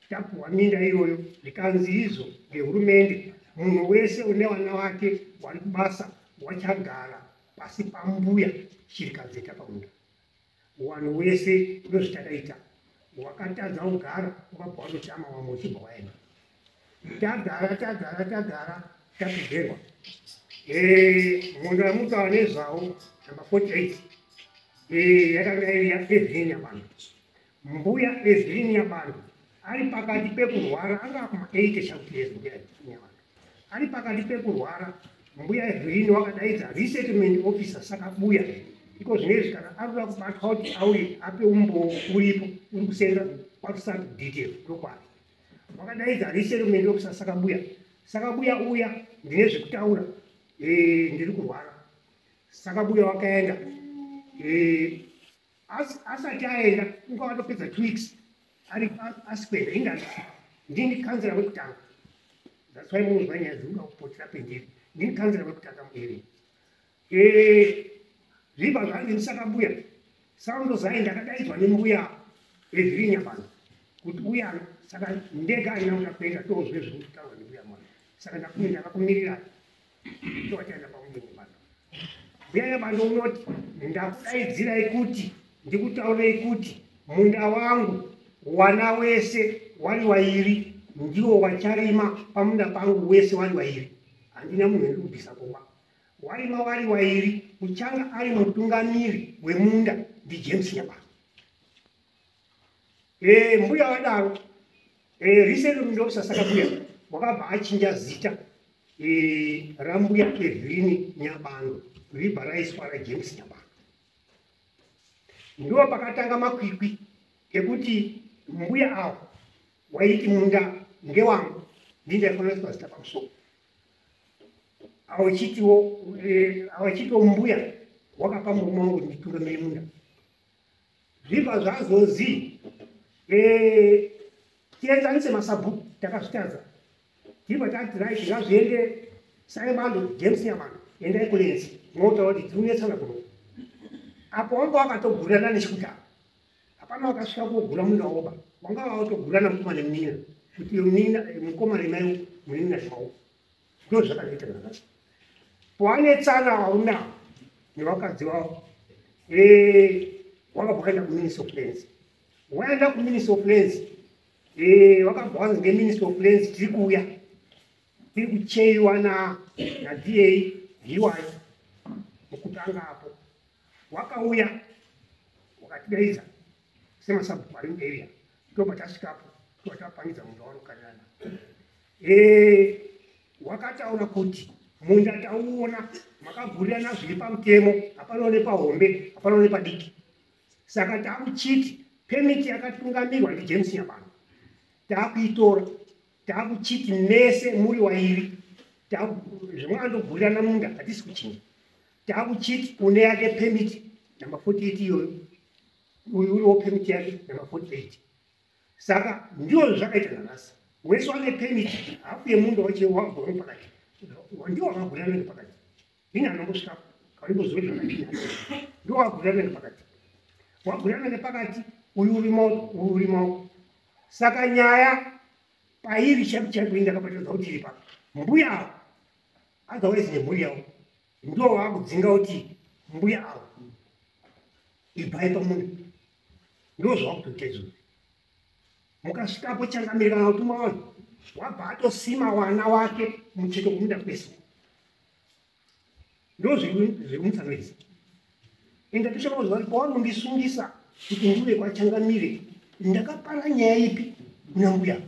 tapuhwa minda iyoyo, zvikanzi izvo ngehurumende munhu wese une vana vake wari kubasa wachagara pasi pambuya shirikadzi pamunda. Wanhu wese ndozvitakaita. Wakatadza kugara wakabva watotama, wamwe uchibva waenda. Tagara, tagara, tagara, tapedzerwa. Munda yamutaura nezvawo, namba 48, yakanga iri yaEvelyn Nyabando. Mbuya Evelyn Nyabando ari pakati pekurwara, anga kuma-80 chakuti years. Mbuya Nyabando ari pakati pekurwara, mbuya Evelyn wakadaidza resettlement officer Sakabuya. Iko zvinezvi kana arikuda kubatwa kuti auye ape umbowo, uripo, uri kusenza kwatusati detail ndokwari. Wakadaidza resettlement officer Sakabuya. Sakabuya, uya, ndine zvekutaura, ndiri kurwara. Sakabuya wakaenda. Asati aenda, unga watopedza 2 weeks ari asikuenda. Inga ndini kanzera wekutanga, that's why munozwa nyaya dzinoda kupotera pendiri. Ndini kanzera wekutanga muarea. Zvibva zvanzi ndisakabuya saundozaenda, akadaidzwa nembuya Evelyn Nyabando kuti uyano. Saka ndega andina kuda kuenda, tozwe zviri kutaurwa nembuya mwana. Saka ndakakumirirai, tovachaenda pambuya Nyabando. Mbuya Nyabando unoti, "Ndakudaidzirai kuti ndikutaurei kuti munda wangu wana wese wari wairi ndiwo wacharima pamunda pangu. Wese wari wairi, handina munhu endiri kubvisa kuba. Warima wari wairi, uchanga ari mutungamiri wemunda ndiJames Nyabando." Mbuya vadaro, resettlement officer Sakabuya wakabva achinja zita rambuya Evelyn Nyabando, ribva raiswa raJames Nyabando. Ndo pakatanga makwikwi ekuti mbuya avo waiti munda ngewangu, ndindaifanira kuiswa zita pamusoro. Awachitiwo mbuya wakapa murume wangu kuti nditungamire munda. Zvibva zvazozi tienzanise masabhuku, takazvitadza. Tibva tati, "Right, ngazviende." Saibando James Nyamando, endai kulands motaura kuti tirikunetsana kuno. Apo wanga wakatogurana nechikutanga, hapana wakasvika kogura munda woba. Wanga wakatogurana mukoma nemunina, kuti munina mukoma nemai, munin'ina nemauko. Ndo zvakanoita nhasi pawanetsana varume ava nevakadzi vavo. Wakabva waenda kuMinistry of Lands. Waenda kuMinistry of Lands, wakabva wanzi ngeMinistry of Lands, "Tiri kuuya, tiri kucheiwa naDA Hiwayo." Mukutanga apo wakauya wakatidaidza semasabhuku ari muarea, ndobva tasvikapo, tobva tapangidza munda warokanana. Wakataura kuti munda tauona makagurirana zviri pamutemo, hapanawo nepahombe, hapanawo nepadiki. Saka taakuchiti permit yakatungamirwa ndiJames Nyabando taakuitora, taakuchiti mese muri wairi zvemwakandogurirana munda hatisi kuchinja. Taakuchiti une yake permit namba 48 iyoyo, uyu uriwo permit yake namba 48. Saka ndiyo zvakaita nanhasi, wese wane permit hafu yemunda wache wagona pakati, ndiwo wakagurana nepakati. Ini anombosvikapo kaundimbozive zvakadini, ndiwo wakagurana nepakati, wagurana nepakati, uyu urimo, uyu urimo. Saka nyaya pairi chaipo chaipo indakapatadza kuti iri papa, mbuya avo otherwise nemhuri yavo ndiwo vakudzinga kuti mbuya avo ibvai pamunda. Ndo zvavakutoita izvozvi. Mukasvikapo changamire kana kutuma vanhu, wabva atosima wana wake mucheto kumunda kwese. Ndo zviri mutsanwedzi. Enda toshaka kuziva kuti pavanondisungisa kuti ndiuye kwachangamire, ndakapara nyaya ipi kuna mbuya?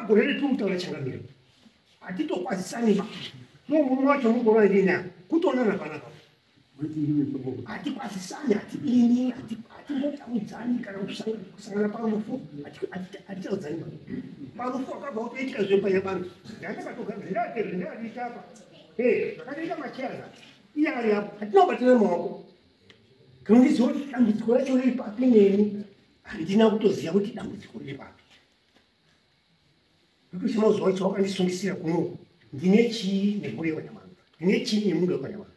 Gore retiri kutaura changamire, hatitokwazisani ba. Nomurume wacho mugorwa ndinayo kutoonana panapa. Hatikwazisani, hatidini, hatimbotaudzani kana kusangana parufu, hatitaudzani ba. Parufu wakabva kutoitika zvepanyabano. Ndandakatogara zvindakatoita apa. Zvakatoita macheyaza. Iye ari apo, hatina kubatana maoko. Kana ndiziva kuti dambudziko racho riri papi neni, handina kutoziva kuti dambudziko riri papi. Nekuti mazuva wacho wakandisungisira kunoku, ndine chii nemhuri yekwanyamano, ndine chii nemunhu wekwanyamano.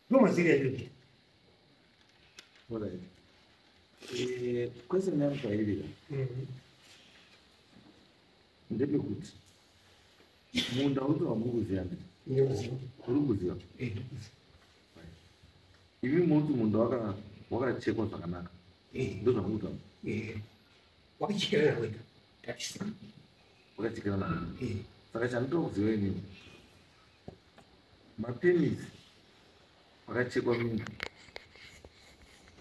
Ndo maziri andinoita. Alright. Question yangu kwairi ndepekuti munda uri wamuri kuziva, Ndinoziva. uri kuziva imi muri kuti munda wakachekwa zvakanaka, ndozvamuri kutaura? Wakachekerana wega tatisika. Wakachekerana. Saka chandinoda kuziva inini, mapermits wakachekwa minda,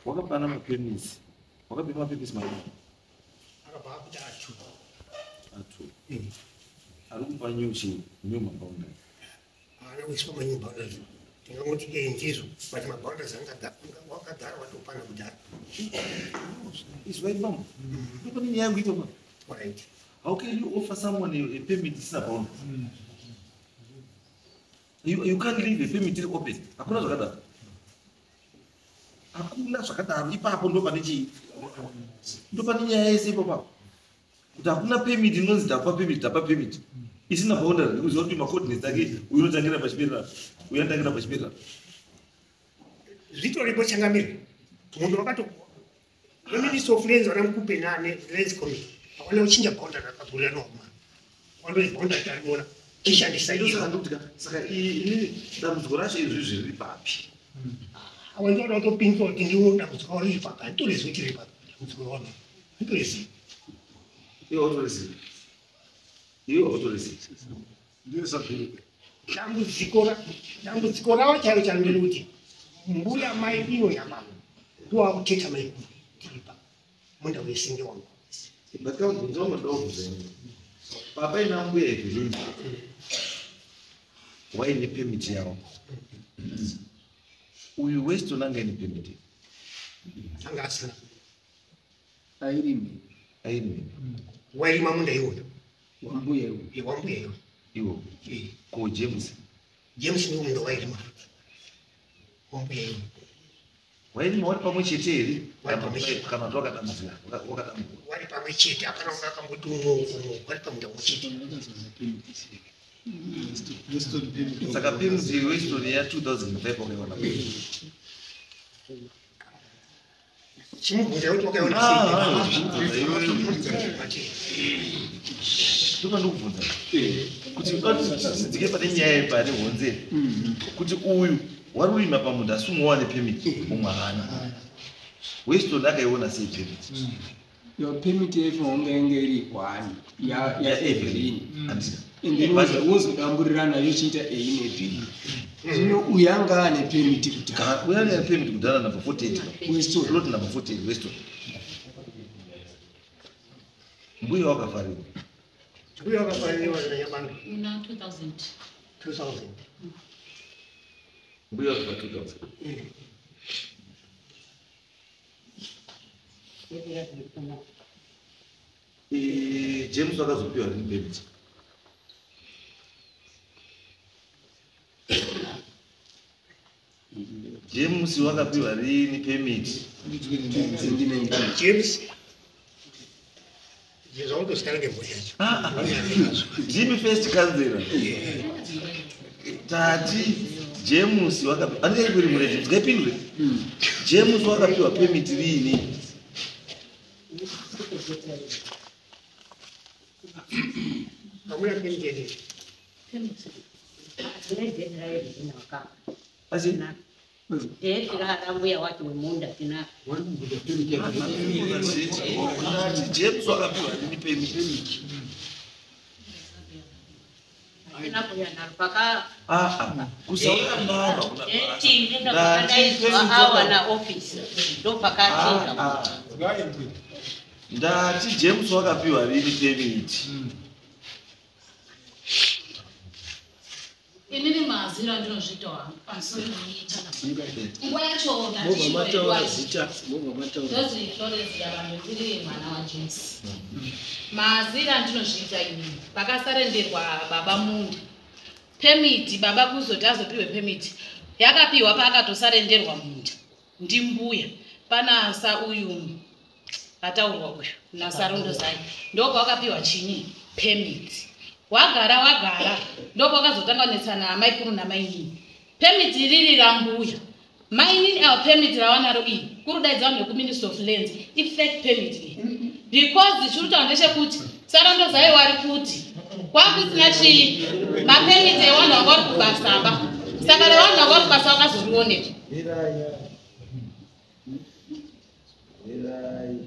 wakapana mapermits, wakapiwa mapermits mairi? Akabva akuti achu. Atu ari kupa new chi new maboundary? Haana kuiswa manew boundaries. Tingangoti ee ndizvo, but maboundaries wakagara watopana kudhara. Is right, mama, ndopane nyaya yangu ipapo. Alright. How can you offer someone a permit isina boundary? You can't leave a permit iri open. Hakuna zvakadaro, hakuna zvakadaro. Ipapo ndo pane chii, ndo pane nyaya yese ipapo, kuti hakuna permit inonzi ndapa permit, ndapa permit isina boundary. Ndikuziva kuti macoordinates ake, uyu unotangira pachiperera, uyu anotangira pachiperera. Zvitoripo changamire. Munhu wakato veMinistry of Lands, vana Mukupe nane Lands Committee, hawana kuchinja boundary rakagurira nohuma wandoi boundary tariona tishandisa Ndosaka iyo. ndikuti saka inini dambudziko racho izvi riri papi? Awandoda kutopinza kuti ndiwo dambudziko riri papi, handitorizivi kuti riri papi dambudziko raona, handitorizivi. Iwe hautorizivi, iwe hautorizivi. Ndiyo sabhuku. Dambudziko ravo chairo chairo nderekuti mbuya mai ino yamama ndowakuteta mai tiripa munda wese ndewangu. But kabvunza wamada kubvunza papa ina mbuya Evelyn waine permit yavo, uyu Weston anga ine permit? Anga asina. Airimi. Aine. Wairima munda iwoyo. Wambuya iwo. Wambuya iwoyo. Iwo ko James? James ndiwo munda wairima wambuya iwoyo. Wairima wari pamwe chete here? Wari pamwe chete. Kana kuti wakadambudzira, wakadambuka? Wari pamwe chete, hapana unga akamboti umwe umwe, wari pamunda umwe chete. Weston permit. Saka permit yeWeston ya2005 wakaiwana? Chimubvunza kuti wakaiona. Ah, ah, iwe. Ndopa ndikubvunza kuti tidzike pane nyaya yepane honzeri, kuti uyu wari urima pamunda asi umwe wane permit, umwe haana. Weston akaiona sei permit? Yo permit yaifanira inge iri one yaEvelyn. Handina. And then wozodamburirana yochiita A neB. Zvino uyu anga ane permit kudhara. Uyu ane permit kudhara, number 48. Weston. Plot number 48, Weston. Mbuya wakafarira? Mbuya wakafaririwa nanyabando. Muna 2000. 2000. Mbuya wakafa 2000. James wakazopiwa rini permit? James wakapiwa rini permit? 2019. James zvautositana ngemhuri yacho. Ndimi first councillor. Tati James wakapiwa, andingaipiri mure, James ngaipindure. James wakapiwa permit rini? Hamuna permit yedini? Tine date raEvelyn wakapa. Asi Date rarambuya wacho wemunda tinaro. Tati James wakapiwa rini permit? Hatina kuuya naro paka. Ah, ah, kusauya naro hakuna basa. Date rinda Ndati pakadaidzwa permit awa naofisi ndo pakatinga. Ah, ah. Ndati James wakapiwa rini permit? Inini maziro andinozviita wangu pamusoro peiita nguva yacho. Mobva mataura zita, mobva mataura. Ndozi Florence Yavanhu, ndiri mwana waJames. Maziro andinozviita inini, pakasarenderwa baba munda permit, baba kuzoti azopiwe permit yakapiwa paakatosarenderwa munda ndimbuya pana sa uyu ataurwa uyu nasarondozai, ndopawakapiwa chinyi permit. Wagara wagara, ndopawakazotanga kunetsana amaikuru namainini. Permit riri rambuya mainini avo, permit rawanaro iyi kurudaidza vanhu vekuMinistry of Lands, ifake permit iyi, because chiri kutaura ndechekuti sarondozai wari kuti kwakusina chii mapermit evanhu vanga vari kubasaba, saka revanhu vanga vari kubasa vakazorioneka. Mirai. Mirai.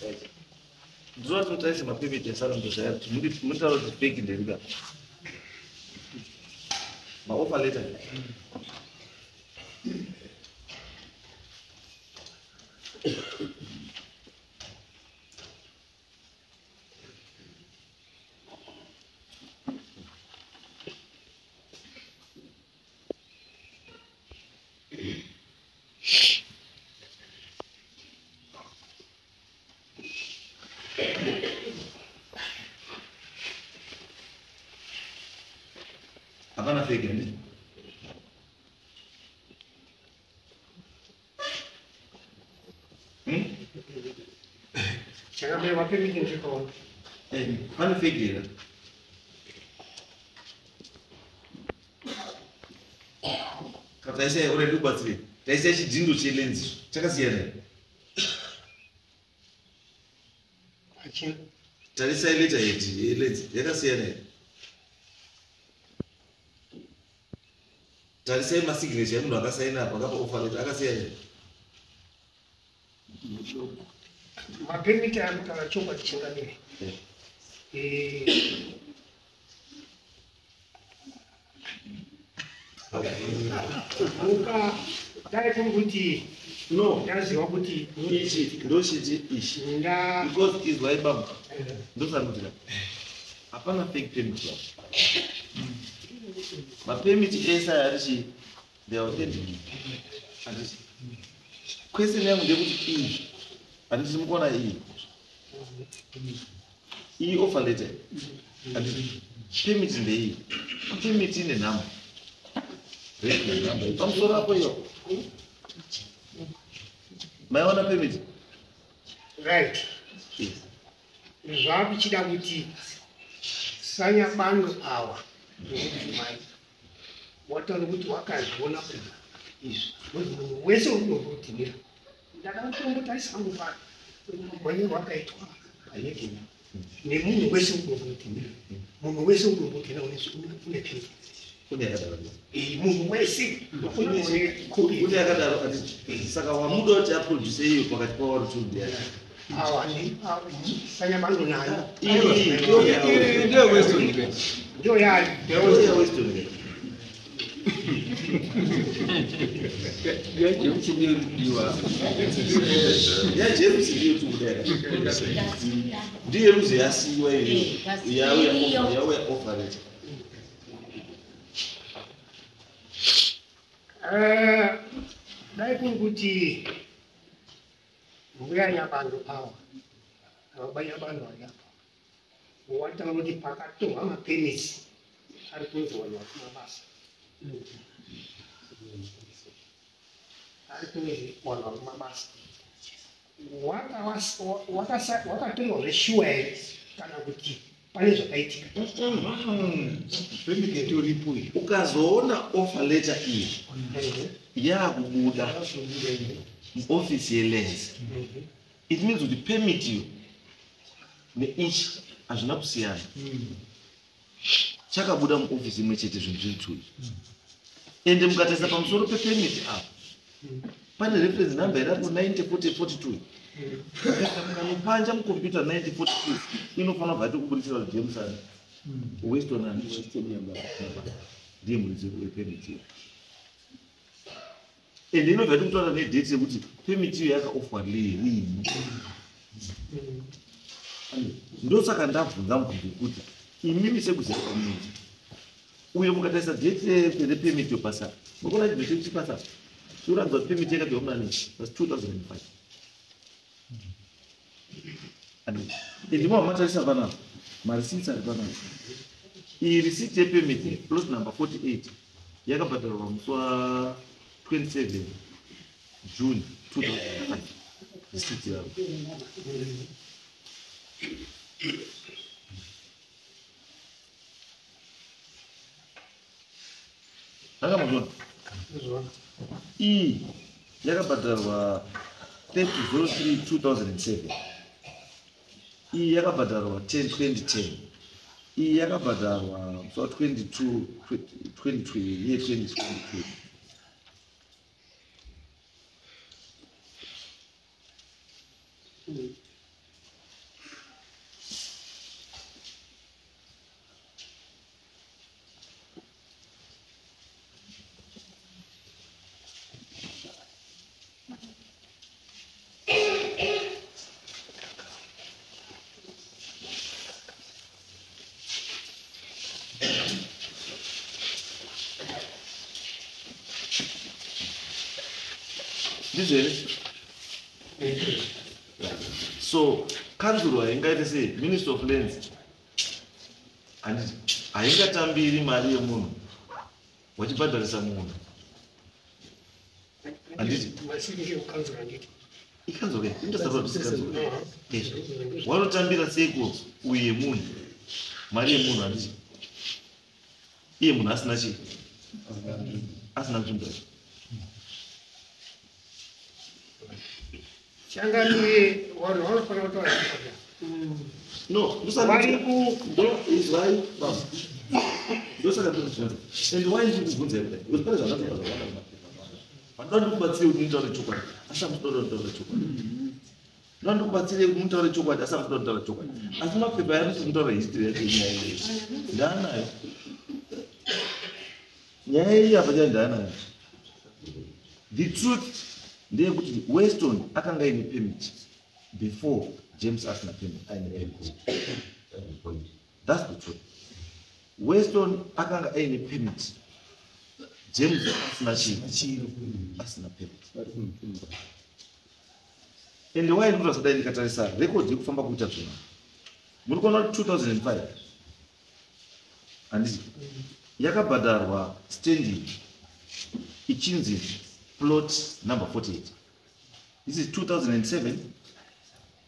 Right. Ndinoda kuti mutarise mapermit esarondo zvaya kuti munotaura kuti fake nderipa. Maoffer letter. Hapana fake, handiti? Hmm? Chakamira mapermit ndikaona. Pane fake here? Taisai already kubatsire. Taisai chidhindo chelands chakasiyana here? Hachina. Tarisai letterhead yelands yakasiyana here? Tarisai masignature emunhu akasaina apa akapa offer letter akasiyana here? Mapermit ari kutaura chokwadi chingamire. Muka dai kuri kuti No. ndaziva kuti Ichi ndochiti ichi. nda Because izwai baba. Ndosandudzira. Hapana fake permit baba. Mapermit ese aya ari chii? They are authentic. Handiti? Question yangu ndeyekuti iyi. Handiti mukuona iyi? Iyi offer letter. Handiti? Permit ndeiyi. Permit ine nhamba. Reference number. Pamusoro apo iyo. Maiona permit? Right. Yes. Zvakuchida kuti sanyabano awa nemudzimai wataura kuti wakazviona kupi izvi, because munhu wese unokutinira ndakatombotarisa hangu pa manyorwo akaitwa pahedhina nemunhu wese unokutinira, munhu wese unokutina une permit. Kune yakadaro. Munhu wese une kopi. Kune yakadaro, handiti? Saka wamuda kuti aproduce iyo pakati pavari two ndiyani? Awa sanyabano nayo. Iyi Ndiyo Weston ke. Ndiyo yayo. Ndiyo Weston. YaJames ndiyo kudiwa. YaJames ndiyo tikuda yakadaro. Ndiyo yeruzi yasiyiwa iyo. Yauya yauya offer letter. Dai kuri kuti mbuya Nyabando awa baba Nyabando ari apa wataura kuti pakatorwa mapermits ari kunzi vanhu vari kumabasa, ari kunzi vanhu vari kumabasa, wakatorwa zveshuwa here kana kuti pane zvakaitika? Permit itoripo iyo. Ukazoona offer letter iyi yakubuda muofisi yelands, it means kuti permit iyo neichi hazvina kusiyana, chakabuda muofisi imwe chete, zvinhu zviri two. Ende mukatarisa pamusoro pepermit apa pane reference number irapo 904042. Mukanopanja mucomputer 9042 inofanira kubva yatokubudisira kuti James ani, Weston ani, ndiye muridzi wepermit iyo. Ende inobva tikutaura nedate yekuti permit iyo yakaofwa riini. Ndosaka ndabvunza mubvunzo wekuti imimi sekuziva kwamunoita uye mukatarisa date repermit yopasa, mukuona chinhu chechipasa chikuratidza kuti permit yakapiwa munani was 2005. Ndimo wamatarisa panapa marisiti ari panapa. Iyi risiti yepermit plot number 48 yakabhadharwa musi wa 27 June 2005. Risiti yavo. Akamazvona? Iyi yakabhadharwa 30/03 2007. Iyi yakabhadharwa 10 2010. Iyi yakabhadharwa musi wa 22 22 year 2022. Ndizvo here? So kanzuro haingaite sei Minister of Lands handiti haingatambiri mari yemunhu wachibhadharisa munhu handiti ikanzuro indosaruwa kuti kanzuro wanotambira seiko uyu yemunhu mari yemunhu handiti iye munhu asina chii asina nzvimbo yacho. Changamire, vanhu vanofanira kutaura. No, ndosaka ndosaka ndozvinoita. And why ndiri kubvunza kudai? Because pane zvakataura zvakawanda mumapepa. Vanoda ndikubatsire kuti mutaure chokwadi, asi hamusi kuda kutaura chokwadi. Ndoda ndikubatsire kuti mutaure chokwadi, asi hamusi kuda kutaura chokwadi. Asi mapepa aya anoti kutaura history yacho yenyaya iyi. Ndaanayo. Nyaya iyi apa chai ndaanayo. The truth ndeyekuti Weston akanga aine permit before James asina permit, aine permit. That's the truth. Weston akanga aine permit. James asina chii? Asina permit. And why ndikuti asadai ndikatarisa record yekufamba kuita zvinhu. Muri kuona kuti 2005 handiti yakabhadharwa standing ichinzi plot number 48. This is 2007.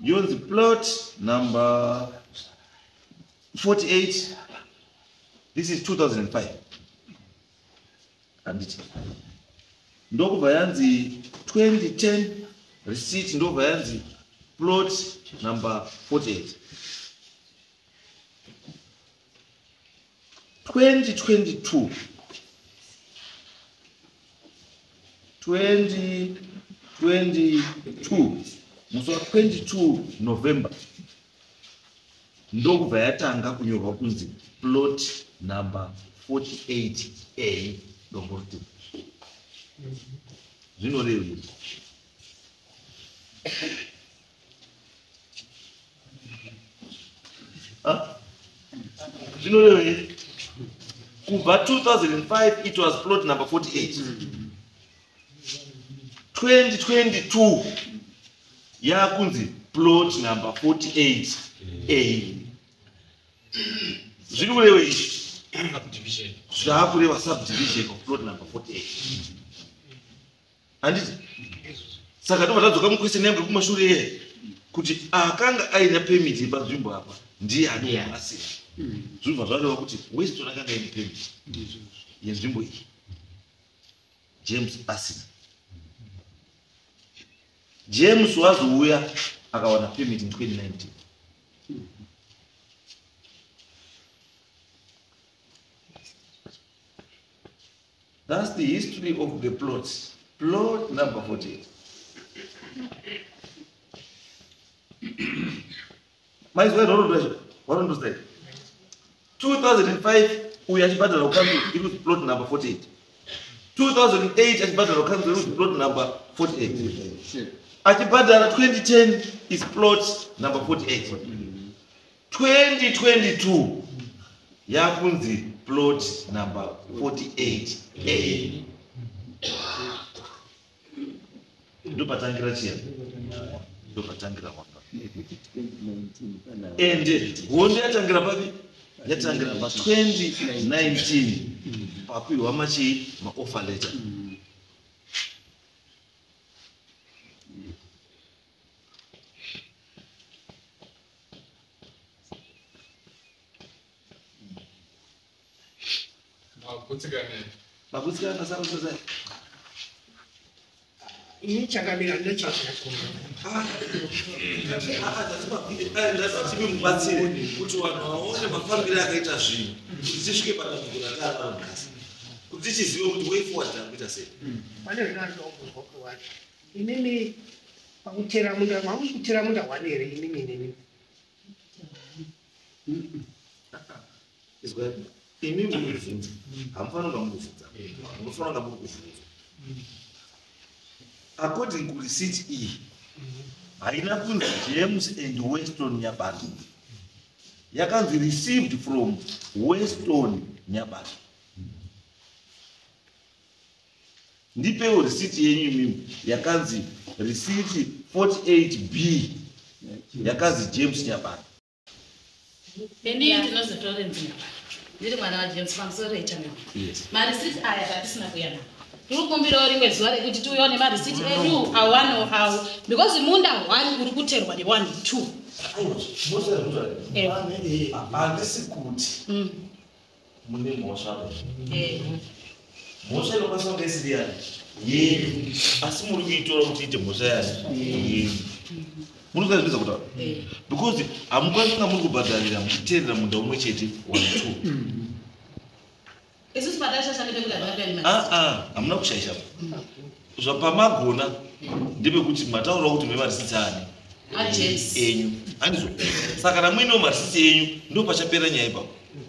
Yonzi plot number 48. This is 2005. Handiti ndokubva yanzi 2010 receipt ndobva yanzi plot number 48. 2022 2022 musi wa 22 November ndokubva yatanga kunyorwa kunzi plot number 48A Domboruti. Zvinorevei? Zvinorevei? Kubva 2005 it was plot number 48. 2022 yakunzi plot number 48A. Zviri kurevei? Zvakureva subdivision of plot number 48. Handiti? Saka ndobva tadzoka muquestion yangu yekumashure iye kuti akanga aine permit yepanzvimbo apa ndiye ani asina. Zvinobva zvareva kuti Weston akanga aine permit yenzvimbo iyi, James asina. James wazouya akawana permit in 2019. That's the history of the plots. Plot number 48. Maizwa warondozdai 2005 uyu achibhadhara kukanzuru iri kuti plot number 48. 2008 achibhadhara kukanzuru plot number 48. Achibhadhara 2010 is plot number 48. 2022 yakunzi plot number 48A. Ndopatangira chiya, ndopatangira hondo. Ende hondo yatangira papi? Yatangira pa 2019 papiwa machii maoffer letter. Magutsikana sarusosai. Ini chakamira ndechakakura. Ndasati mubatsire kuti vanhu vaone mafambiro akaita zvinhu, kuti tisvike padambudziko rataanaro nhasi, kuti tichizive kuti way forward takuita sei. Pane zvinoda kuzwa kuvanhu. Inini pakutera munda, mamusi kutera munda wani here inini inini? Izwa, imi muri kubvunza, hamufanira kunga muri kubvunza, munofanira kunga muri kubvunza. According kureceipt iyi, haina kunzi James and Weston Nyabando, yakanzi received from Weston Nyabando. Ndipewo receipt yenyu imimi yakanzi receipt 48B yakanzi James Nyabando. Ini ndinozi Florence Nyabando, ndiri mwana waJames. Pamusoro ichangamire. Yes. Marisiti aya tatisina kuya nawo, tiri kukumbirawo rimwe zuva rekuti tiuyewo nemarisiti edu awano awo, because munda one uri kuterwa ne1 2. Handisi kuti mune mhosva. Mhosva inokwanisa kunge isiri yani yenyu, asi muri kuitora kuti iite mhosva yani yenyu. Muri kuza kutaura, because hamukwanisi kunga muri kubhadharira muchiteerera munda umwe chete one two. Isusu patashasha ndepekuti hatina kuya nemarisiti. Aa, hamuna kushaisha. Zvapamagona ndepekuti mataurawo kuti mune marisiti ani? AJames. Enyu, handizvo? Saka kana muinewo marisiti enyu, ndo pachapera nyaya ipapo.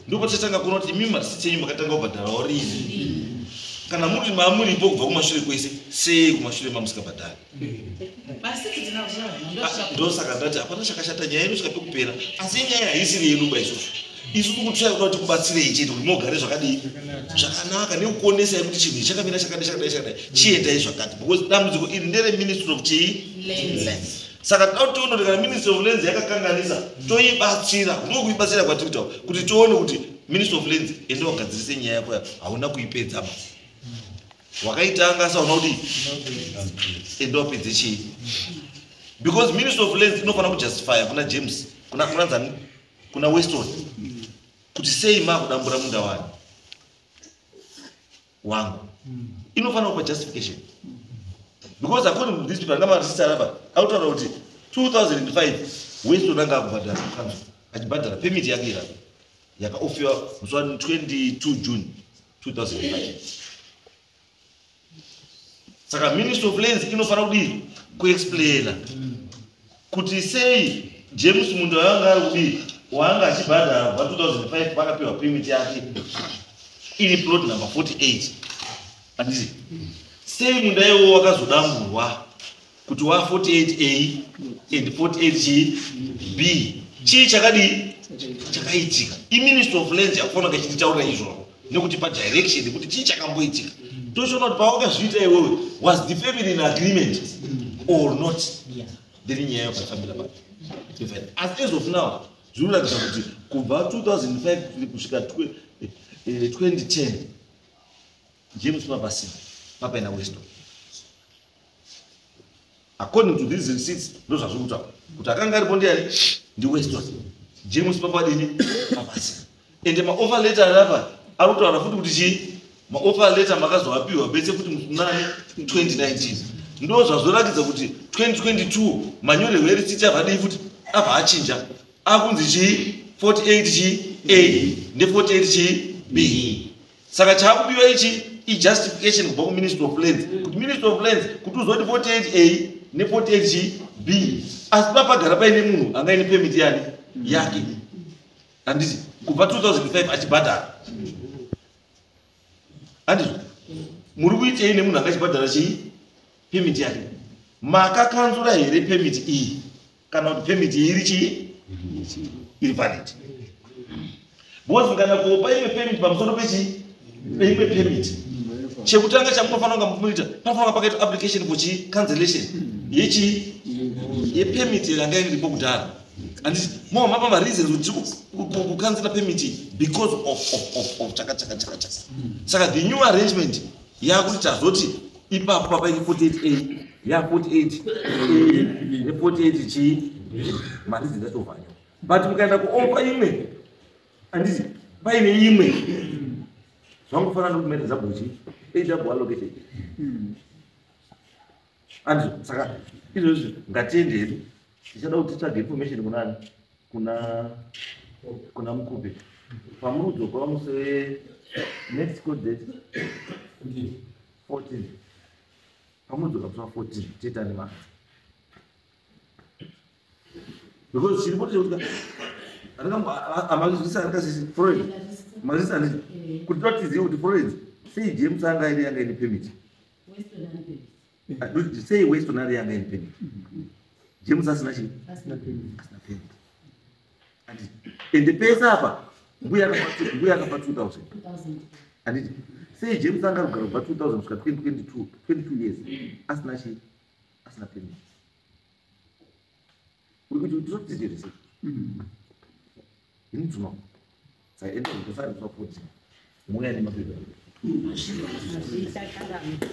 Ndo pachatanga kuona kuti imimi marisiti enyu makatanga kubhadharawo rini. Kana muri mamuripo kubva kumashure kwese, sei kumashure mamusikabhadhari? Marisiti tinawo. Ndosaka ndati hapana chakashata, nyaya inosvika pekupera, asi nyaya haisiri yedu isusu. Isusu kutsvaya kuda kuti kubatsirei chete kuti mugare zvakadii, zvakanaka, nekukuonesai kuti chinhu ichi chakamira chakadai, chakadai, chakadai, chiendai zvakati, because dambudziko iri ndere Ministry of chii? Lands. Saka toda kuti tione kuti kana Ministry of Lands yakakanganisa, toibatsira. Ndokuibatsira kwatiri kuitawo kuti tione kuti Ministry of Lands, ende wagadzirise nyaya yako, hauna kuipedza ba, wakaitanga asi hauna kuti ende wapedze chii, because Ministry of Lands inofanira kujustifya kuna James, kuna nzani, kuna Weston, kuti sei makudambura munda wani wangu. Inofanira kupa justification, because according to these people anga marisiti arapa akutaura kuti 2005 Weston anga akubhadhara council, achibhadhara permit yake irapa yakaofiwa musi wa 22 June 2005. Saka Ministry of Lands inofanira kudii? Kuexplaina kuti sei James munda wanga ari kudii, waanga achibhadhara kubva 2005 pakapiwa permit yake iri plot number 48, handiti? Sei munda iwowo wakazodamburwa kuti wa 48A and 48 B? Chii chakadii chakaitika? IMinistry of Lands yakufanira kunge ichititaurira izvozvo nekuti padirection yekuti chii chakamboitika. Tochiona kuti pawakazviita iwewe, was the family in agreement or not? Then nyaya yakafambira pa. Asi as of now zviri kuratidza kuti kubva 2005 kusvika 2010 James papasina, papaina Weston. According to these receipts, ndo zvazviri kutaura kuti akanga aripo ndiani? NdiWeston. James papadini? Papasina. Ende maoffer letter arapa ari kutaura futi kuti chii? Maoffer letter makazoapiwa betse futi munani? 2019. Ndo zvazoratidza kuti 2022 manyorerwo erisiti avadii futi abva achinja, akunzi chii? 48 chii? A ne48 chii? B. Saka chaakupiwa ichi ijustification kubva kuMinistry of Lands, kuti Ministry of Lands, kuti uzoti 48A ne48 chii? B, asi papagara paine munhu anga ine permit yani yake, handiti, kubva 2005 achibhadhara, handizvo? Muri kuitei nemunhu angachibhadhara chii pemiti yake? Makakanzura here pemiti iyi kana kuti pemiti iyi iri chii, iri valid? Because kana kuopa imwe pemiti pamusoro pechii, peimwe pemiti, chekutanga chamunofanira kunga munoita, panofanira kunga pakaitwa application for chii, cancellation yechii, yepemiti yanga iripo kudhara. Handiti mova mapa mareasons kuti tiri kucancela pemiti because of chaka chaka chaka chaka. Saka the new arrangement yakuti tazoti ipapo papaine 48A ya 48A ne48 chii, mareasons achovhanywa. But mukaenda kuopa imwe, handiti paine imwe, zvangofanana nekumaita double chii, a double allocation. Andizvo? Saka izvozvi ngatiende hedu, tichada kuti titsvage information kunani, kuna Mukupe. Pamurudzoka vamusi wenext court date 14, pamurudzoka musi wa14 tiita nemari, because chiripo chekuti amazvisa akasisi Florence mazvisa, handiti? Kuti totizive kuti Florence, sei James anga aine, yanga ine permit, sei Weston ari yanga ine permit, James asina chii, asina permit? Handiti ende pese apa mbuya akapa 2000, handiti? Sei James anga kugara kubva 2000 kusvika 2022, 22 years, asina chii, asina permit? Uri kuti tinotizive sei? You need to know. Saka enda kutosara musi wa14, muuya nemapepa. Mazvita changamire.